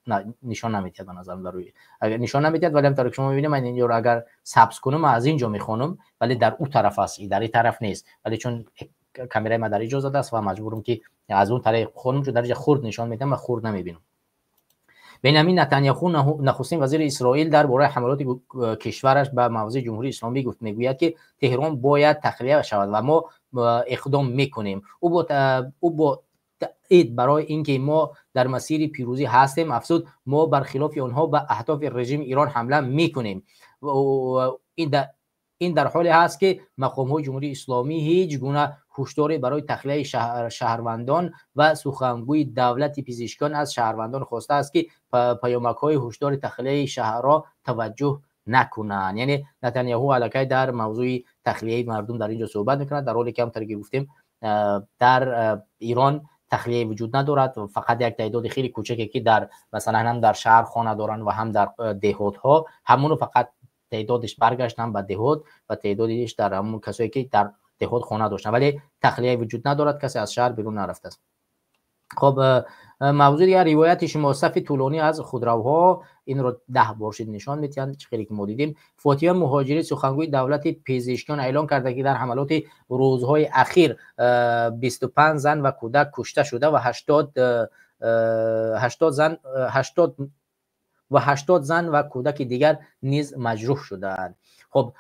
Speaker 1: نه نشان نمیدید به نظرم، در روی اگر نشان نمیدید، ولی همونطوری که شما میبینید من اینجا رو اگر سبز کنم از اینجا میخونم، ولی در اون طرف است، در این طرف نیست. ولی چون کامرای ما در اینجا زده است و مجبورم که از اون طریق خونم، چون در اینجا خرد نشان میدم و خرد نمیبینم. بنیامین نتانیاهو نخستین وزیر اسرائیل درباره حملات کشورش به موضع جمهوری اسلامی گفت، میگوید که تهران باید تخلیه شود و ما اقدام میکنیم. او با تأیید برای اینکه ما در مسیر پیروزی هستیم افزود ما برخلاف آنها به اهداف رژیم ایران حمله میکنیم. این در حالی هست که مقام‌های جمهوری اسلامی هیچ گونه هشداری برای تخلیه شهروندان و سخنگوی دولت پزشکان از شهروندان خواسته است که پیامک‌های هشدار تخلیه شهر را توجه نکنند. یعنی نتانیاهو علیکی در موضوع تخلیه مردم در اینجا صحبت میکند، در حالی که همونطور که گفتیم در ایران تخلیه وجود ندارد، فقط یک تعداد خیلی کوچکی که در مثلا هم در شهر خانه دارن و هم در دهات ها، همونو فقط تعدادش برگشتن به دهات و تعدادش در همون کسایی که در دهات خانه داشتن، ولی تخلیه وجود ندارد، کسی از شهر بیرون نرفته است. خب موضوع دیگر روایت شما صف طولانی از خودروها، این رو 10 بار شد نشان میدن چه که ما دیدیم. فاطمه مهاجری سخنگوی دولت پزشکیان اعلام کرده که در حملات روزهای اخیر 25 زن و کودک کشته شده و 80 زن و کودک دیگر نیز مجروح شدند. خب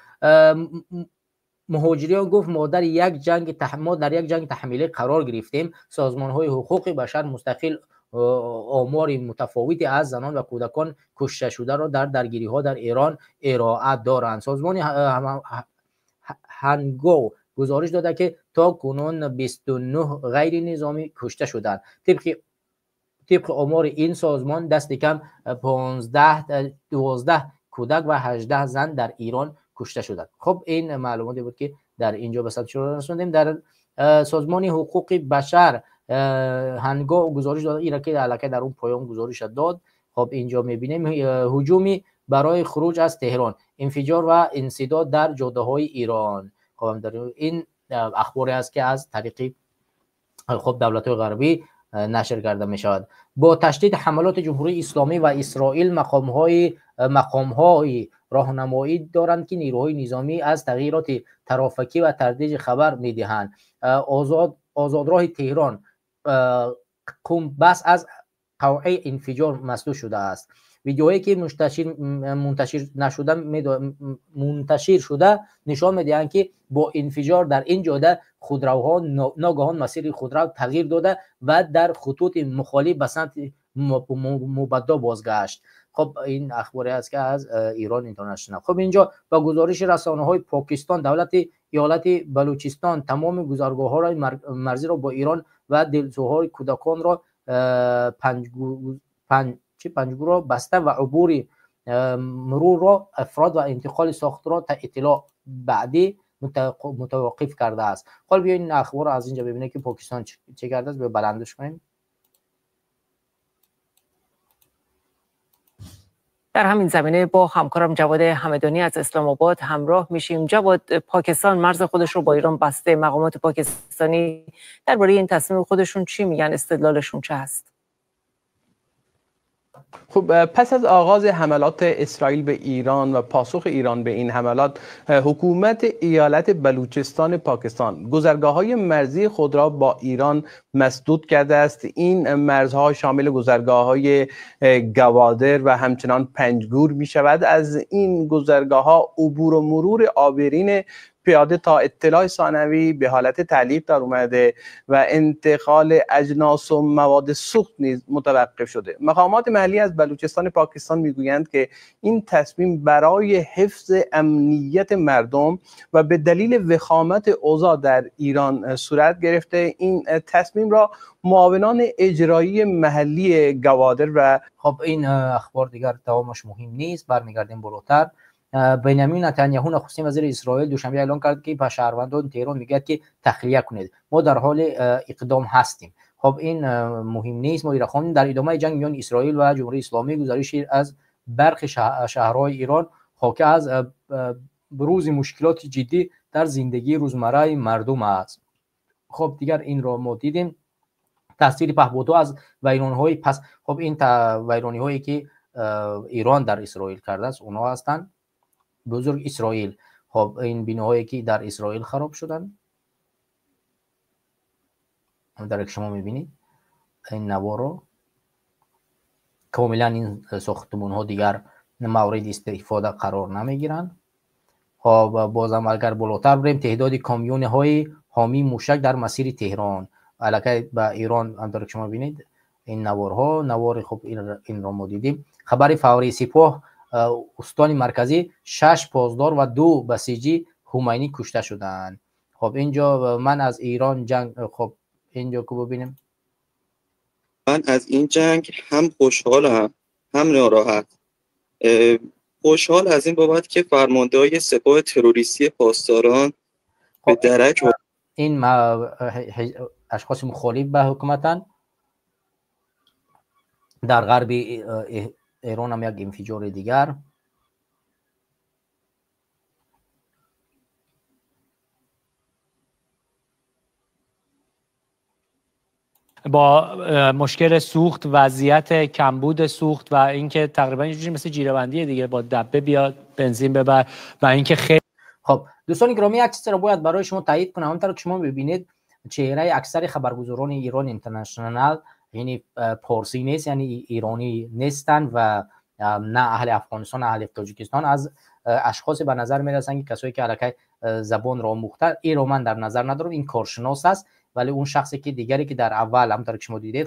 Speaker 1: مهاجریان گفت ما در یک جنگ تحمیلی قرار گرفتیم. سازمان‌های حقوق بشر مستقل آمار متفاوتی از زنان و کودکان کشته شده را در درگیری‌ها در ایران ارائه دارند. سازمان هنگاو گزارش داده که تا کنون 29 غیر نظامی کشته شدند. طبق آمار این سازمان دست کم 12 کودک و 18 زن در ایران کشته شدند. خب این معلوماتی بود که در اینجا به ثبت رسوندیم. در سازمان حقوق بشر هنگام گزارش داد ایران که علاقه در اون پایان گزارش داد. خب اینجا می‌بینیم هجومی برای خروج از تهران، انفجار و انسداد در جاده‌های ایران. خب در این اخباری است که از طریق خب دولت‌های غربی نشر کرده می شود. با تشدید حملات جمهوری اسلامی و اسرائیل مقام‌های راهنمایی دارند که نیروهای نظامی از تغییرات ترافیکی و تردید خبر می‌دهند. آزادراه تهران قم بس از قوعه انفجار مسدود شده است. ویدیوهایی که منتشر شده نشان می‌دهند که با انفجار در این جاده خودروها ناگهان مسیر خود را تغییر داده و در خطوط مخالف به سمت مبدا بازگشت. خب این اخباری است که از ایران اینترنشنال. خب اینجا با گزارش رسانه‌های پاکستان، دولت ایالت بلوچستان تمام گذرگاه‌های مرزی را با ایران و دلسوهای کودکان را Панҷгурро баста ва убури мурурро афрод ва интиқоли сохтро та иттилоъ баъдӣ мутаваққиф кардааст. Ҳол биёед ин ахборро аз инҷо бибинем, ки Покистон чӣ кардааст. Биё баландаш кунем.
Speaker 5: در همین زمینه با همکارم جواد همدانی از اسلام آباد همراه میشیم. جواد، پاکستان مرز خودش رو با ایران بسته. مقامات پاکستانی درباره این تصمیم خودشون چی میگن؟ استدلالشون چه هست؟
Speaker 7: خب، پس از آغاز حملات اسرائیل به ایران و پاسخ ایران به این حملات، حکومت ایالت بلوچستان پاکستان گذرگاه‌های مرزی خود را با ایران مسدود کرده است. این مرزها شامل گذرگاه‌های گوادر و همچنان پنجگور می شود. از این گذرگاه‌ها عبور و مرور عابرین پیاده تا اطلاع ثانوی به حالت تعلیق در اومده و انتقال اجناس و مواد سوخت نیز متوقف شده. مقامات محلی از بلوچستان پاکستان میگویند که این تصمیم برای حفظ امنیت مردم و به دلیل وخامت اوضاع در ایران صورت گرفته. این تصمیم را معاونان اجرایی محلی گوادر و
Speaker 1: خب، این اخبار دیگر دوامش مهم نیست. برمیگردیم بالاتر. بنیامین نتانیاهو، نخستین وزیر اسرائیل، دوشنبه اعلام کرد که به شهروندان تهران میگوید که تخلیه کنید، ما در حال اقدام هستیم. خب، این مهم نیست، ما خواندیم. در ادامه جنگ میان اسرائیل و جمهوری اسلامی، گزارشی از برخی شهرهای ایران حاکی از بروز مشکلات جدی در زندگی روزمره مردم است. خب، دیگر این را ما دیدیم. تاثیر پهپادها از ویرانی‌های پس، خب، این ویرانی هایی که ایران در اسرائیل کرده است، اونها هستند. بزرگ اسرائیل. خب، این بیناهایی که در اسرائیل خراب شدن، در شما میبینید این نوار رو، کاملا این ساختمان ها دیگر مورد استفاده قرار نمیگیرن. خب، بازم اگر بالاتر بریم، تعداد کامیون های حامی موشک در مسیر تهران علاقه به ایران، همطور که شما ببینید این نوارها، نوار، خب، این را ما دیدیم. خبر فوری: سپاه استان مرکزی، 6 پاسدار و 2 بسیجی خمینی کشته شدند. خب، اینجا من از ایران جنگ، خب، اینجا که ببینیم.
Speaker 8: من از این جنگ هم خوشحالم هم ناراحت. خوشحال از این بابت که فرماندهای سپاه تروریستی پاسداران به درک
Speaker 1: این اشخاص مخالف به حکومتن. در غرب ایران هم یک انفجار دیگر.
Speaker 9: با مشکل سوخت، وضعیت کمبود سوخت و اینکه تقریبا یه مثل جیره‌بندی دیگه، با دبه بیاد بنزین ببر و اینکه خیلی
Speaker 1: خب، دوستان گرامی، یک چیز رو باید برای شما تایید کنم. همونطور که شما ببینید، چهره اکثر خبرگزاران ایران اینترنشنال یعنی پارسی نیست، یعنی ایرانی نیستن و نه اهل افغانستان، اهل تاجیکستان. از اشخاص به نظر میرسن که کسایی که الکی زبان را آموخته. این رو من در نظر ندارم، این کارشناس است. ولی اون شخصی که دیگری که در اول همونطور که شما دیدید،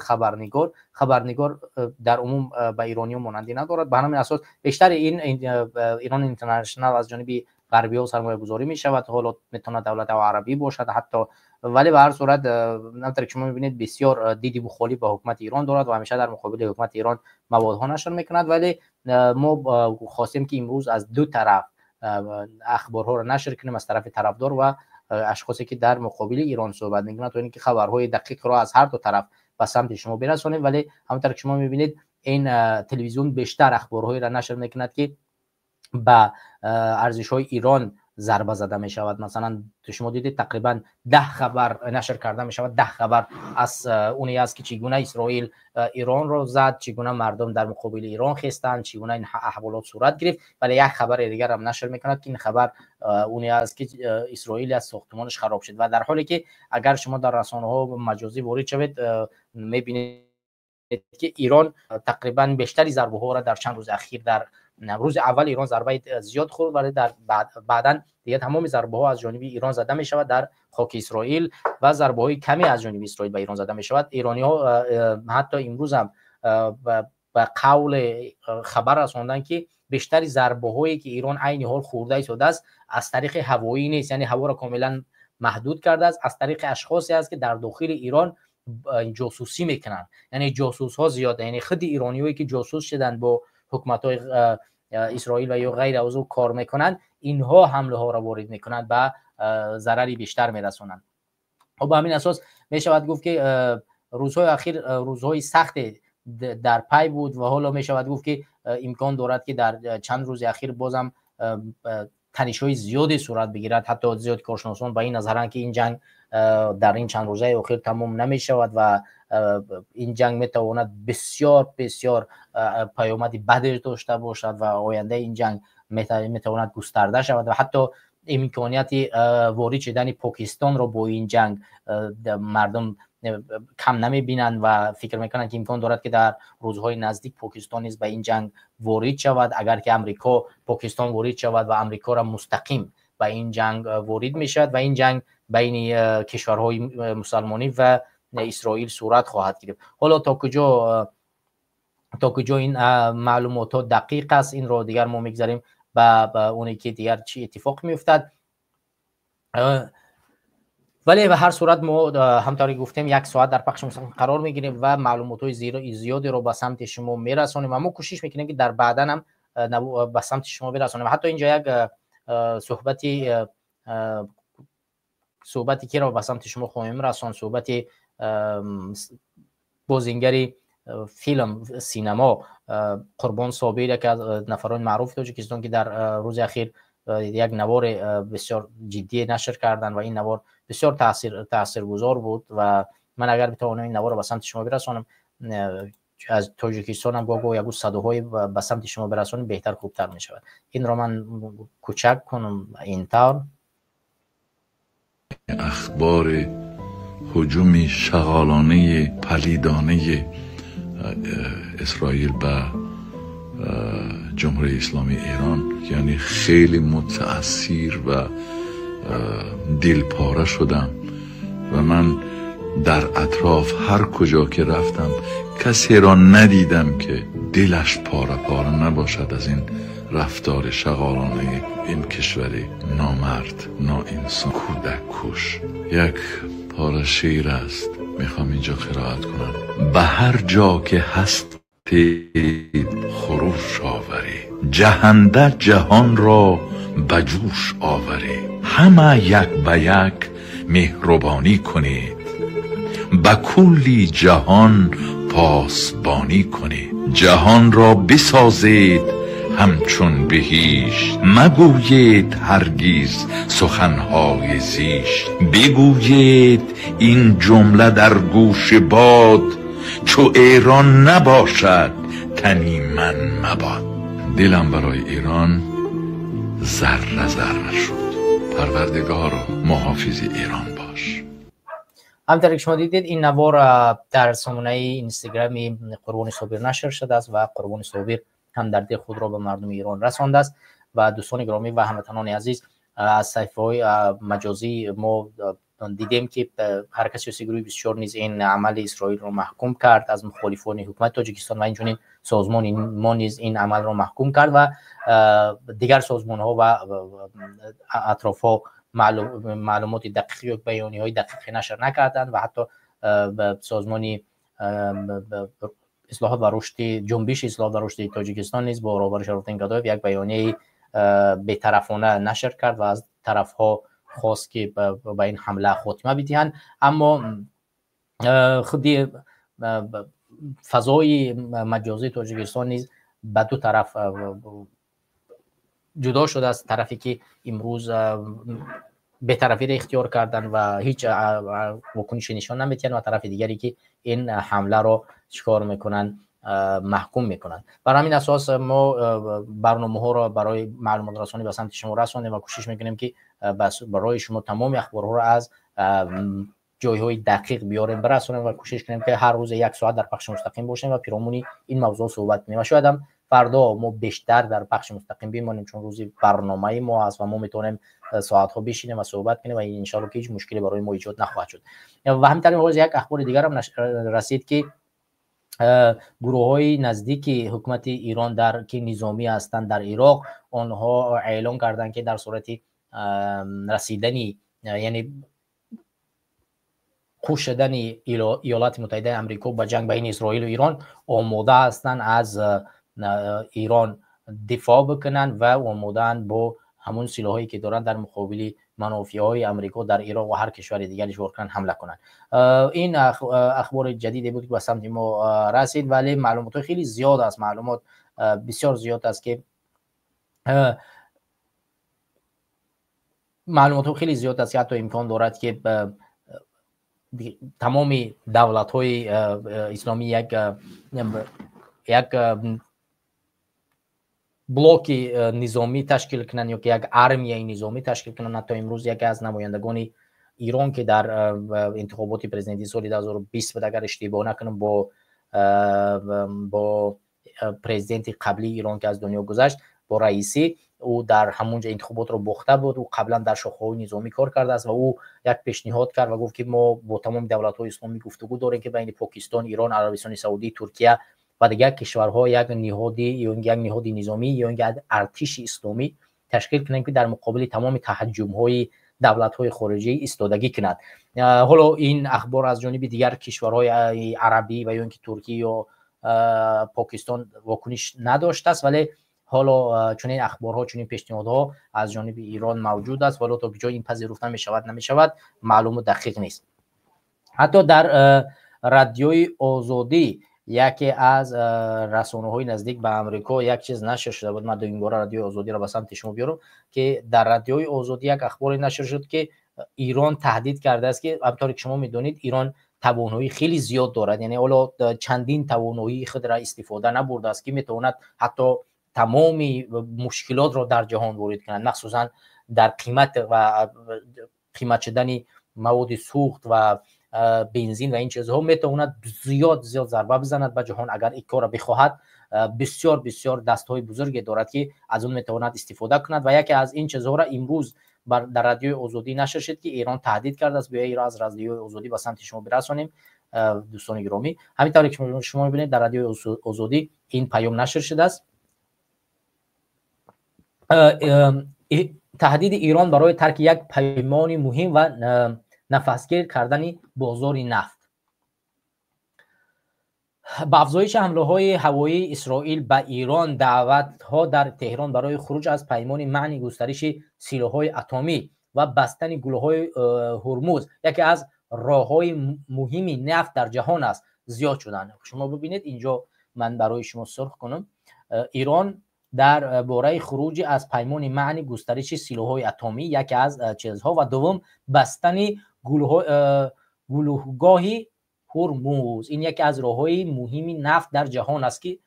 Speaker 1: خبرنگار در عموم به ایرانی مانندی ندارد. به همین اساس بیشتر این ایران اینترنشنال از جانب غربی ها سرمایه گذاری می شود. حالا میتونه دولت عربی باشد حتی، ولی به هر صورت همونطور که شما میبینید بسیار دیدی مخالف با حکومت ایران دارد و همیشه در مقابل حکومت ایران موادها نشر میکند. ولی ما خواستیم که امروز از دو طرف اخبارها را نشر کنیم، از طرف طرفدار و اشخاصی که در مقابل ایران صحبت میکنند، تا اینکه خبرهای دقیق را از هر دو طرف به سمت شما برسانیم. ولی همونطور که شما میبینید، این تلویزیون بیشتر اخبارهایی را نشر میکند که به ارزش های ایران ضربه زده می شود. مثلا شما دیدید تقریبا 10 خبر نشر کرده می شود. 10 خبر از اونی است که چگونه اسرائیل ایران را زد، چگونه مردم در مقابل ایران خستند، چگونه این احوالات صورت گرفت. ولی یک خبر دیگر هم نشر میکند که این خبر اونی است که اسرائیل از ساختمانش خراب شد. و در حالی که اگر شما در رسانه ها مجازی وارد شوید، میبینید که ایران تقریبا بیشتری ضربه ها را در چند روز اخیر، در روز اول ایران ضربه زیاد خورد، ولی در بعدا دیگه تمام ضربه ها از جانب ایران زده می شود در خاک اسرائیل و ضربه های کمی از جانب اسرائیل به ایران زده می شود. ایرانی ها حتی امروز هم به قول خبر رساندن که بیشتری ضربه هایی که ایران عین حال خورده ایستاده است از طریق هوایی نیست، یعنی هوا را کاملا محدود کرده است، از طریق اشخاصی است که در داخل ایران ҷосусӣ мекунанд, яъне ҷосусҳо зиёд, яъне худи ирониҳое ки ҷосус шуданд бо ҳукуматҳои исроил ва ё ғайр аз ӯ кор мекунанд, инҳо ҳамлаҳоро ворид мекунанд, ба зарари бештар мерасонанд. Хуб, ба ҳамин асос мешавад гуфт ки рӯзҳои ахир рӯзҳои сахте дар пай буд ва ҳоло мешавад гуфт ки имкон дорад ки дар чанд рӯзи ахир бозам танишҳои зиёде сурат бигирад. Ҳатто зиёд коршиносон ба ин назаранд ки ин ҷанг дар ин чанд рӯзаи охир тамом намешавад ва ин ҷанг метавонад бисёр бисёр паёмади баде дошта бошад ва ояндаи ин ҷанг метавонад густарда шавад ва ҳатто имконияти ворид шудани Покистонро бо ин ҷанг мардум кам намебинанд ва фикр мекунанд ки имкон дорад ки дар рӯзҳои наздик Покистон низ ба ин ҷанг ворид шавад. Агар ки Амрико Покистон ворид шавад ва Амрикоро мустақим ба ин ҷанг ворид мешавад ва ин ҷанг байни кишварҳои мусалмонӣ ва Исроил сурат хоҳад гирифт. Ҳоло то куҷо ин маълумотҳо дақиқ аст, инро дигар мо мегзарем ба оне ки дигар чӣ иттифоқ меафтад. Вале ба ҳар сурат мо, ҳамтавре гуфтем, як соат дар пахши мустақим қарор мегирем ва маълумотҳои зиёдеро ба самти шумо мерасонем ва мо кӯшиш мекунем ки дар баъдан ҳам ба самти шумо бирасонем. Ҳатто инҷо як суҳбати киро ба самти шумо хоҳем расон, суҳбати бозингари филм, синемо Қурбон Собир, яке аз нафарони маъруфи Тоҷикистон, ки дар рӯзи ахир як навори бисёр ҷиддӣ нашр карданд ва ин навор бисёр таъсиргузор буд. Ва ман агар битавонам, ин наворро ба самти шумо бирасонам, аз Тоҷикистонам гоҳ-гоҳ ягон садоҳое ба самти шумо бирасонем, беҳтар, хубтар мешавад. Инро ман кӯчак кунам ин тавр.
Speaker 10: اخبار هجوم شغالانه پلیدانه اسرائیل به جمهوری اسلامی ایران، یعنی خیلی متاثر و دلپاره شدم و من در اطراف هر کجا که رفتم کسی را ندیدم که دلش پاره پاره نباشد از این رفتار شغالانه این کشور نامرد، ناانسان، کودک کش. یک پاره شعر است، میخوام اینجا قرائت کنم. به هر جا که هستید خروش آورید، جهنده جهان را به جوش آورید. همه یک به یک مهربانی کنید، به کلی جهان پاسبانی کنید. جهان را بسازید همچون بهشت، مگویید هرگز سخنهای زیشت. بگویید این جمله در گوش باد، چو ایران نباشد تنی من مباد. دلم برای ایران ذره ذره شد. پروردگارا، محافظ ایران باش.
Speaker 1: همطور که شما دیدید، این نوار در سامانه اینستاگرامی قربان صابر نشر شده است و قربان صابر همدردی خود را به مردم ایران رسانده است. و دوستان گرامی و هموطنان عزیز، از صفحه های مجازی ما دیدیم که حرکت سیاسی گروه 24 نیز این عمل اسرائیل را محکوم کرد از مخالفان حکومت تاجیکستان و اینچنین سازمان ما نیز این عمل را محکوم کرد و دیگر سازمان ها و اطراف ها معلومات دقیق یا بیانیه های دقیق نشر نکردند. و حتی سازمان اصلاحات و رشد، جنبش اصلاحات و رشد تاجیکستان نیز با رهبر شراف‌الدین گدایف یک بیانیه بی‌طرفانه نشر کرد و از طرف ها خواست که به این حمله خاتمه بدهند. اما خودی فضای مجازی تاجیکستان نیز به دو طرف جدا شده است: طرفی که امروز بی‌طرفی را اختیار کردن و هیچ واکنشی نشان نمیدن و طرف دیگری که این حمله را چیکار میکنن؟ محکوم میکنن. بر همین اساس ما برنامه ها را برای معلومات رسانی به سمت شما رساندیم و کوشش میکنیم که برای شما تمام اخبارها را از جایهای دقیق بیاریم، برسونیم و کوشش کنیم که هر روز یک ساعت در پخش مستقیم باشیم و پیرامون این موضوع صحبت کنیم. و شاید هم فردا ما بیشتر در پخش مستقیم بمانیم، چون روزی برنامه ما است و ما میتونیم ساعت ها بشینیم و صحبت کنیم و ان‌شاءالله که هیچ مشکلی برای ما ایجاد نخواهد شد. و همینطور یک اخبار دیگر هم رسید که گروه های نزدیک حکومت ایران در که نظامی هستند در عراق، آنها اعلام کردند که در صورت رسیدنی، یعنی خوش شدن ایالات متحده امریکا به جنگ بین اسرائیل و ایران آماده هستند از ایران دفاع بکنن و آماده‌اند با همون سلاحایی که دارن در مقابل منافع امریکا در عراق و هر کشور دیگری شورکن حمله کنند. این اخبار جدیدی بود که به سمت ما رسید، ولی معلومات خیلی زیاد است، معلومات بسیار زیاد است که معلومات خیلی زیاد است که حتی امکان دارد که تمام دولت‌های اسلامی یک بلوک نظامی تشکیل کنند یا که یک ارمیای نظامی تشکیل کنند. تا امروز یکی از نمایندگان ایران که در انتخابات پرزیدنتی سال 2020 بود اگر اشتباه نکنم با پرزیدنت قبلی ایران که از دنیا گذشت با رئیسی، او در همونجا انتخابات رو باخته بود. او قبلا در شاخه‌های نظامی کار کرده است و او یک پیشنهاد کرد و گفت که ما با تمام دولت‌های اسلامی گفتگو داریم که بین پاکستان، ایران، عربستان سعودی، ترکیه و دیگر کشورها یک نهادی یا یک نهاد نظامی یا یک ارتش اسلامی تشکیل کنیم که در مقابل تمام تهاجم‌های دولت‌های خارجی ایستادگی کند. حالا این اخبار از جانب دیگر کشورهای عربی و یا اینکه ترکیه یا پاکستان واکنش نداشته است، ولی حالا چنین اخبارها، چنین پیشنهادها از جانب ایران موجود است، ولی تا جای این پذیرفته میشود نمیشود معلوم و دقیق نیست. حتی در رادیوی آزادی یکی از رسانه‌های نزدیک به امریکا یک چیز نشر شده بود. من دومین بار رادیوی آزادی را به سمت شما بیارم که در رادیوی آزادی یک اخباری نشر شد که ایران تهدید کرده است که همطور که شما میدونید ایران توانایی خیلی زیاد دارد، یعنی حالا چندین توانایی خود را استفاده نبرده است که میتواند حتی تمام مشکلات را در جهان وارد کند، مخصوصا در قیمت و قیمت شدن مواد سوخت و بنزین و این چیزها میتواند زیاد زیاد ضربه بزند به جهان. اگر این کار را بخواهد بسیار بسیار دستهای بزرگی دارد که از اون میتواند استفاده کند و یکی از این چیزها را امروز در رادیوی آزادی نشر شد که ایران تهدید کرده است. بیایید را از رادیوی آزادی به سمت شما برسانیم دوستان گرامی. همینطور که شما میبینید در رادیوی آزادی این پیام نشر شده است. تهدید ایران برای ترک یک پیمان مهم و نفسگیر کردن بازار نفت. با افزایش حمله‌های هوایی اسرائیل به ایران، دعوت‌ها در تهران برای خروج از پیمان منع گسترش سلاح‌های اتمی و بستن گلوهای هرمز، یکی از راه‌های مهم نفت در جهان است، زیاد شدند. شما ببینید اینجا من برای شما سرخ کنم. ایران در باره خروج از پیمان منع گسترش سلاح‌های اتمی یکی از چیزها و دوم بستن گلوگاه هرمز، این یکی از راه‌های مهم نفت در جهان است که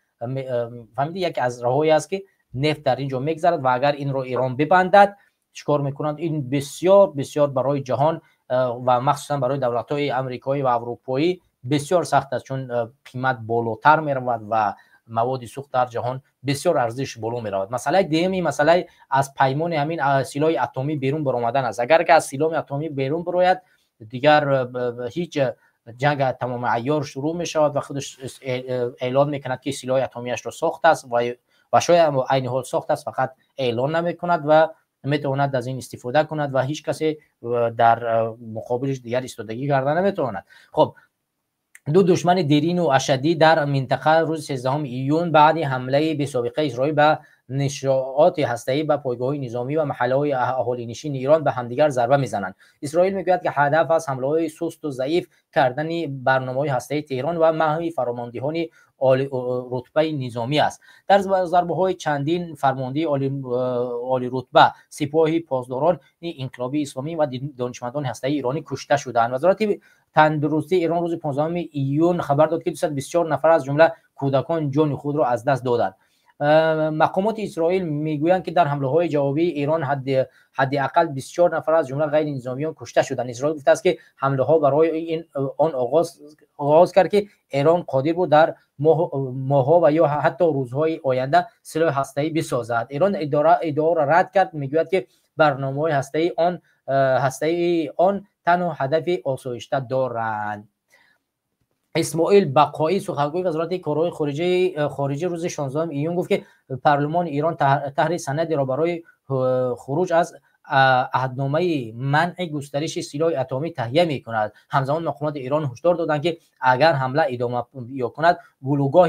Speaker 1: فهمیدید، یکی از راه‌هایی است که نفت در اینجا میگذرد و اگر این رو ایران ببندد چیکار میکنند؟ این بسیار بسیار برای جهان و مخصوصا برای دولت‌های امریکایی و اروپایی بسیار سخت است، چون قیمت بالاتر میرود و مواد سوخت در جهان بسیار ارزش بالا میرود. مسئله دیمی مسئله از پیمان همین سلاح اتمی بیرون برآمدن است. اگر که از سلاح اتمی بیرون برآید دیگر هیچ جنگ تمام عیار شروع می شود و خودش اعلان میکند که سلاح اتمیش را ساخته است و شاید عین حال ساخته است، فقط اعلان نمیکند و میتواند از این استفاده کند و هیچ کسی در مقابلش دیگر ایستادگی کرده نمیتواند. خب دو دشمن دیرین و اشدی در منطقه روز 13 ایون بعد حمله بی سابقه اسرائیل به نشاعات هسته‌ای به پایگاه‌های نظامی و محله‌های اهالی نشین ایران به همدیگر ضربه میزنند. اسرائیل میگوید که هدف از حمله‌های سست و ضعیف کردن برنامه‌های هسته‌ای تهران و محو فرماندهان عالی رتبه نظامی است. در ضربه‌های چندین فرمانده عالی رتبه سپاه پاسداران انقلابی اسلامی و دانشمندان هسته‌ای ایرانی کشته شدند. وزارت تندرستی ایران روز 15 ایون خبر داد که 224 نفر از جمله کودکان جان خود را از دست دادند. مقامات اسرائیل میگویند که در حمله های جوابی ایران حداقل 24 نفر از جمله غیر نظامیان کشته شدند. اسرائیل گفته است که حمله ها برای این آن آغاز کرد که ایران قادر بود در ماه‌ها و یا حتی روزهای آینده سلاح هسته‌ای بسازد. ایران ادعا را رد کرد، میگوید که برنامه‌های هسته‌ای آن تنها هدف آسایشته دارند. اسماعیل بقایی سخنگوی وزارت کارهای خارجه روز 16 ایون گفت که پارلمان ایران طرح سندی را برای خروج از عهدنامه منع گسترش سلاح اتمی تهیه میکند. همزمان مقامات ایران هشدار دادند که اگر حمله ادامه یا کند گلوگاه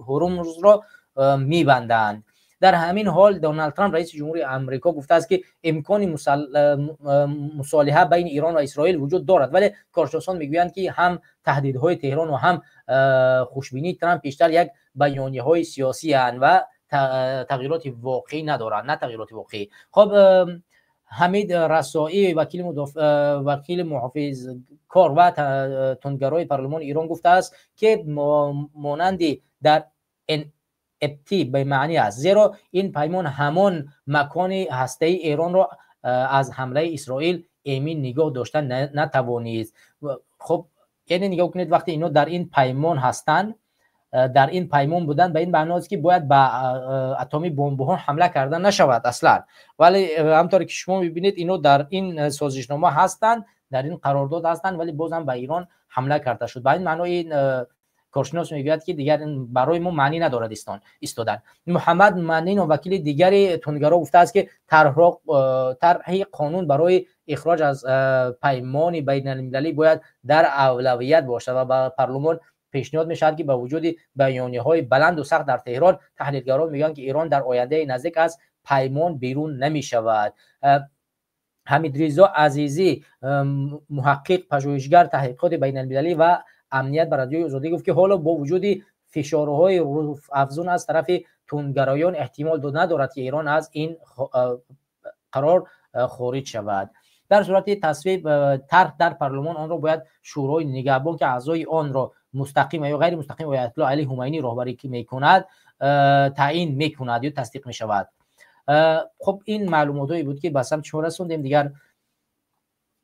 Speaker 1: هرمز را میبندند. در همین حال دونالد ترامپ رئیس جمهوری آمریکا گفته است که امکان مصالحه بین ایران و اسرائیل وجود دارد، ولی کارشناسان میگویند که هم تهدیدهای تهران و هم خوشبینی ترامپ بیشتر یک بیانیه‌های سیاسی اند و تغییرات واقعی ندارند، نه تغییرات واقعی. خب حمید رسایی وکیل محافظ کار و تندگرای پارلمان ایران گفته است که مانند در ابتی به معنی است، زیرا این پیمان همان مکان هسته ایران را از حمله اسرائیل ایمن نگاه داشتن نتوانید. خب یعنی نگاه کنید وقتی اینا در این پیمان هستند، در این پیمان بودن به این معنی است که باید به اتمی بمب ها حمله کردن نشود اصلا، ولی همطور که شما میبینید اینا در این سازشنامه هستند، در این قرارداد هستند، ولی بازم به ایران حمله کرده شد. به این معنی این کارشناس میگوید که دیگر برای ما معنی ندارد ایستادن. محمد منین و وکیل دیگری تندگرا گفته است که طرح قانون برای اخراج از پیمان بین المللی باید در اولویت باشد و به پارلمان پیشنهاد میشود که با وجود بیانیه‌های بلند و سخت در تهران، تحلیلگران میگویند که ایران در آینده نزدیک از پیمان بیرون نمیشود. حمیدرضا عزیزی محقق پژوهشگر تحقیقات بین المللی و امنیت به رادیوی آزادی گفت که حالا با وجود فشارهای افزون از طرف تندگرایان احتمال ندارد که ایران از این قرار خارج شود. در صورت تصویب طرح در پارلمان آن را باید شورای نگهبان که اعضای آن را مستقیم یا غیر مستقیم آیت الله علی خمینی راهبری میکند تعیین میکند یا تصدیق میشود. خب این معلوماتایی بود که به سمت شما رسوندیم. دیگر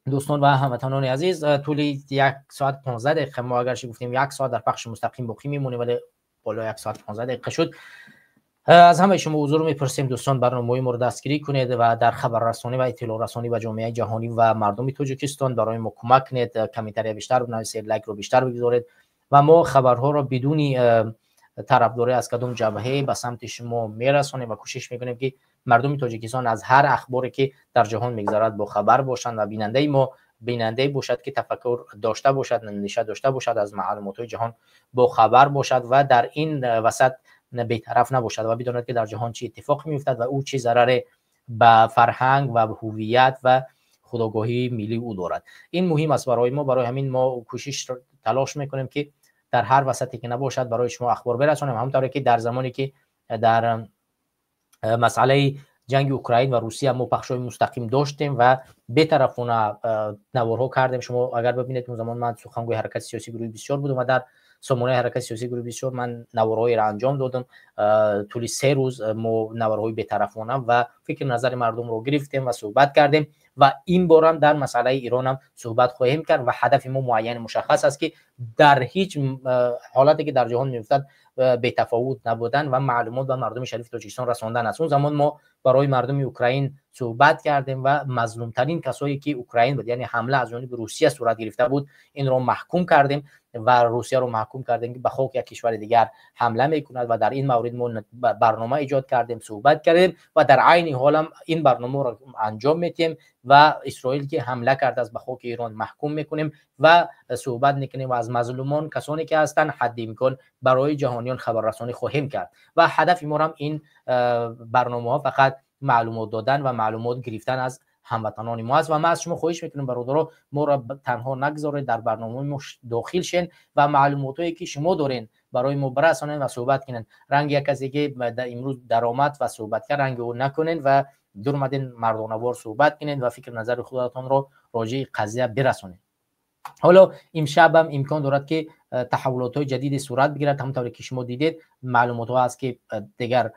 Speaker 1: دوستان و هموطنان عزیز، طول 1 ساعت 15 دقیقه ما اگرچه گفتیم 1 ساعت در پخش مستقیم باقی میمونه، ولی بالا 1 ساعت 15 دقیقه شد. از همه شما حضور میپرسیم دوستان برنامه‌های ما رو دستگیری کنید و در خبررسانی و اطلاع رسانی به جامعه جهانی و مردم تاجیکستان برای ما کمک کنید. کامنتاری بیشتر بنویسید، لایک رو بیشتر بگذارید و ما خبرها را بدون طرفداری از کدام جبهه به سمت شما میرسانیم و کوشش میکنیم که مردم تاجیکستان از هر اخباری که در جهان میگذرد با خبر باشند و بیننده ما بیننده باشد که تفکر داشته باشد، اندیشه داشته باشد، از معلومات جهان با خبر باشد و در این وسط بی‌طرف نباشد و بداند که در جهان چه اتفاق میافتد و او چه ضرر به فرهنگ و هویت و خودآگاهی ملی او دارد. این مهم است برای ما. برای همین ما کوشش تلاش میکنیم که در هر وسطی که نباشد برای شما اخبار برسانیم. همونطور که در زمانی که در مسئله جنگ اوکراین و روسیه ما پخش‌های مستقیم داشتیم و بی‌طرفانه نوارها کردیم. شما اگر ببینید اون زمان من سخنگوی حرکت سیاسی گروه 24 بودم و در سامانه حرکت سیاسی گروه 24 من نوارهایی را انجام دادم. طول 3 روز ما نوارهای بی‌طرفانه و فکر نظر مردم رو گرفتیم و صحبت کردیم و این بارم در مسئله ایران هم صحبت خواهیم کرد و هدف ما معین مشخص است که در هیچ حالتی که در جهان می‌افتد بی‌تفاوت نبودن و معلومات به مردم شریف تاجیکستان رساندن است. اون زمان ما برای مردم اوکراین صحبت کردیم و مظلومترین کسایی که اوکراین بود، یعنی حمله از جانب روسیه صورت گرفته بود، این رو محکوم کردیم و روسیه رو محکوم کردیم که به خاک یک کشور دیگر حمله میکند و در این مورد ما برنامه ایجاد کردیم، صحبت کردیم و در عین حال هم این برنامه رو انجام میدیم و اسرائیل که حمله کرده است به خاک ایران محکوم میکنیم و صحبت میکنیم و از مظلومان کسانی که هستند حد امکان برای جهانیان خبررسانی خواهیم کرد و هدف ما هم این برنامه ها فقط معلومات دادن و معلومات گرفتن از هموطنان ما است و ما از شما خواهش میکنیم برادرها ما را تنها نگذارید، در برنامه ما داخل شین و معلوماتایی که شما دارین برای ما برسانین و صحبت کنین. رنگ یک کسی که در امروز درآمد و صحبت کرد رنگ او نکنین و دور مدین مردانوار صحبت کنین و فکر نظر خودتان را راجع قضیه برسانین. حالا امشب هم امکان دارد که تحولات های جدید صورت بگیرد. همونطور که شما دیدید معلومات ها هست که دیگر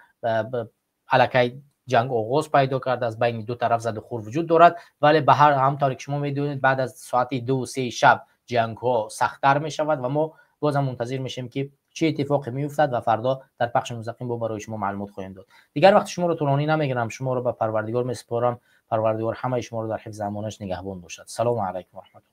Speaker 1: الکی جنگ آغاز پیدا کرده از بین دو طرف زد و خور وجود دارد، ولی به هر همونطور که شما میدونید بعد از ساعت 2 و 3 شب جنگ ها سخت‌تر میشود و ما باز هم منتظر میشیم که چه اتفاقی میافتد و فردا در پخش مستقیم با برای شما معلومات خواهیم داد. دیگر وقت شما رو طولانی نمیگیرم، شما رو به پروردگار میسپارم. پروردگار همه شما رو در حفظ امانش نگهبان باشد. سلام علیکم و رحمت الله.